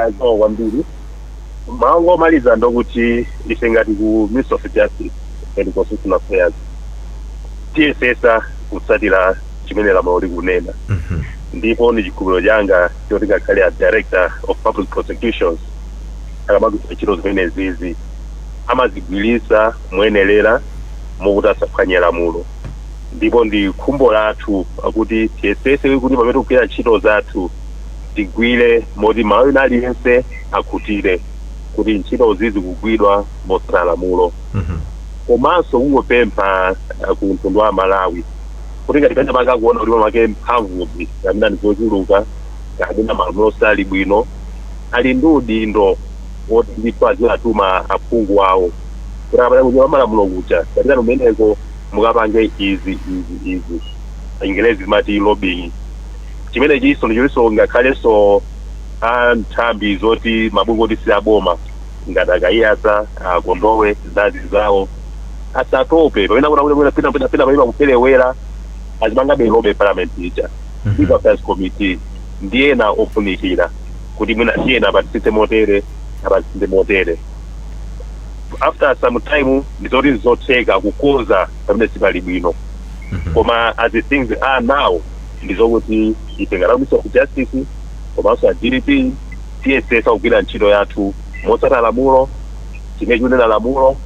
D: Zikomo kwambiri. Mawu omaliza ndokuti ife ngati ku Ministry of Justice and Constitutional Affairs tiyesesa kutsatira chimene lamulo likunena, ndipo ndi chikhulupiriro changa choti ngakhale a Director of Public Prosecutions akamagwira ntchito zimene zizi, amazigwirisa moyenerera mokuti asaphwanye lamulo. Ndipo ndi khumbo lathu akuti tiyesese kuti pamene tikugwira ntchito zathu, tigwire moti malo ina aliyense akhutire kuti ntchitozi zikugwidwa motsata lamulo. Komanso kungopempha ku mtundu wa Malawi kuti ngati pena pake akuona kuti pamake mphamvuzi kapena ndi zochuluka kapena malamulo sali bwino, ali ndi udindo woti ndithu aziwatuma aphungu awo kuti akapita kunyumba malamulo kuja, kapita kumeneko mukapange izi, izi, izi. Ingerezi imati lobbying. Chimene chiso ndicholinso ngakhalenso a nthambi zoti mabungwe oti si aboma ngati akayiyasa akondowe zazi zawo, asatope pamene akuona kuti pena pena pena pamene pakuperewera, azipangabe lobby parliament ija, Legal Affairs Committee ndi ena ofunikira, kuti mwina tiyena apatisise motere, apatisise motere. After some time ndizoti zotheka kukonza pamene sipali bwino. Koma as the things are now, ndizokuti ife ngati Ministry of Justice komanso a DPP tiyesesa kugwira ntchito yathu motsata lamulo, chimene chikunena lamulo,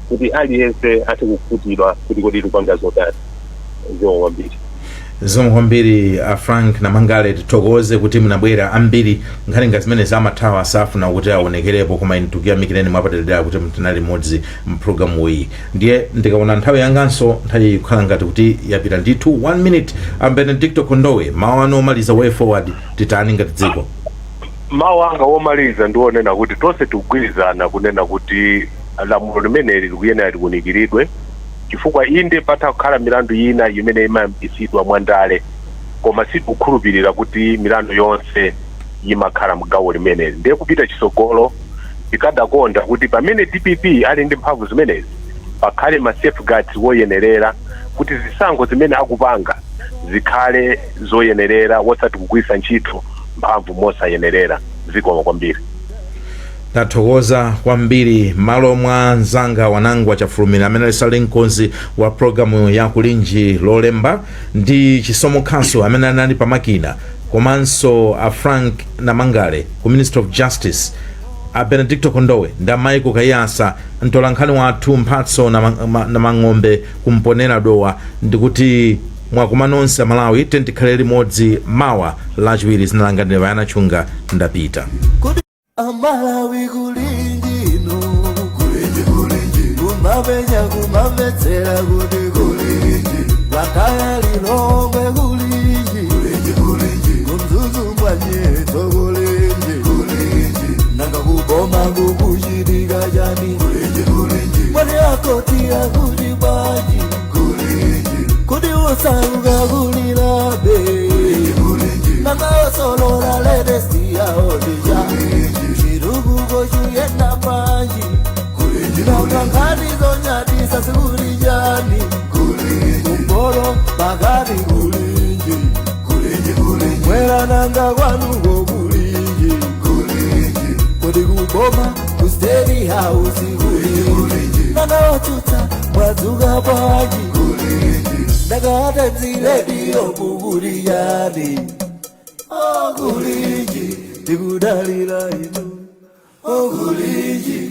D: kuti aliyense athe kukhutidwa kuti kodi tikupanga zotani. Zikomo kwambiri.
B: Zikomo kwambiri, a Frank Namangale. Tithokoze kuti munabwera. Ambiri nkhani nga zimene zamathawa safuna kuti aonekerepo, koma inu tikuyamikireni mwapaderadera kuti tinali limodzi mpulogalamu iyi. Ndiye ndikaona nthawi yanganso, nthawi ikukhala ngati kuti yapita ndithu. One minute, a Benedicto Kondowe, mawu anu omaliza, way forward, titani ngati dziko?
F: Mawu anga womaliza ndionena kuti tonse tikugwirizana kunena kuti lamulo limeneli likuyenera liwunikiridwe, chifukwa inde patha kukhala milandu ina imene imayambisidwa mwandale, koma sitikukhulupirira kuti milandu yonse imakhala mgawo limeneli. Ndiye kupita chitsogolo, tikadakonda kuti pamene DPP ali ndi mphamvu zimenezi, pakhale ma safeguards woyenerera kuti zisankho zimene akupanga zikhale zoyenerera, wosati kugwiritsa ntchito mphamvu mosayenerera. Zikomo kwambiri.
B: Tathokoza kwambiri. Malo mwa mzanga Wanangwa Chafulumira amene ali mkonzi wa programu ya Kulinji Lolemba, ndi Chisomo Khasu amene anali pamakina, komanso a Frank Namangale ku Ministry of Justice, a Benedicto Kondowe ndi a Michael Kaiyatsa, mtolankhani wathu Mphatso na Mang'ombe kumponera Dowa, ndikuti mwakuma nonse Amalawi. Tikhale limodzi mawa Lachiwiri. Zinalanganira Bayana Chunga. Ndapita.
A: Amalawi, kulinjino, kulinji, kulinji, kumapenya, kumamvetsera kuti kulinji, Blantyre, Lilongwe, kulinji, kulinji, kulinji, kumzuzu mbwanyeto, kulinji, kulinji, nanga kuboma kukuchitika chani? Kulinji, kulinji. Nanga kuli bwanji? Kodi osauka kulilabe? Nanga osolola latest yaodija? Chitukuko chiyenda bwanji? Nanga nkhani zonyadisa zikuli chani? Kumporo pakati kulinji? Mwera nanga kwanuko kulinji? Kodi kuboma ku State House kulinji? Nanga otsutsa mwadzuka bwanji? Ndakatadzi radio mukuli yani? Okulinji, tikudalira inu. Okulinji.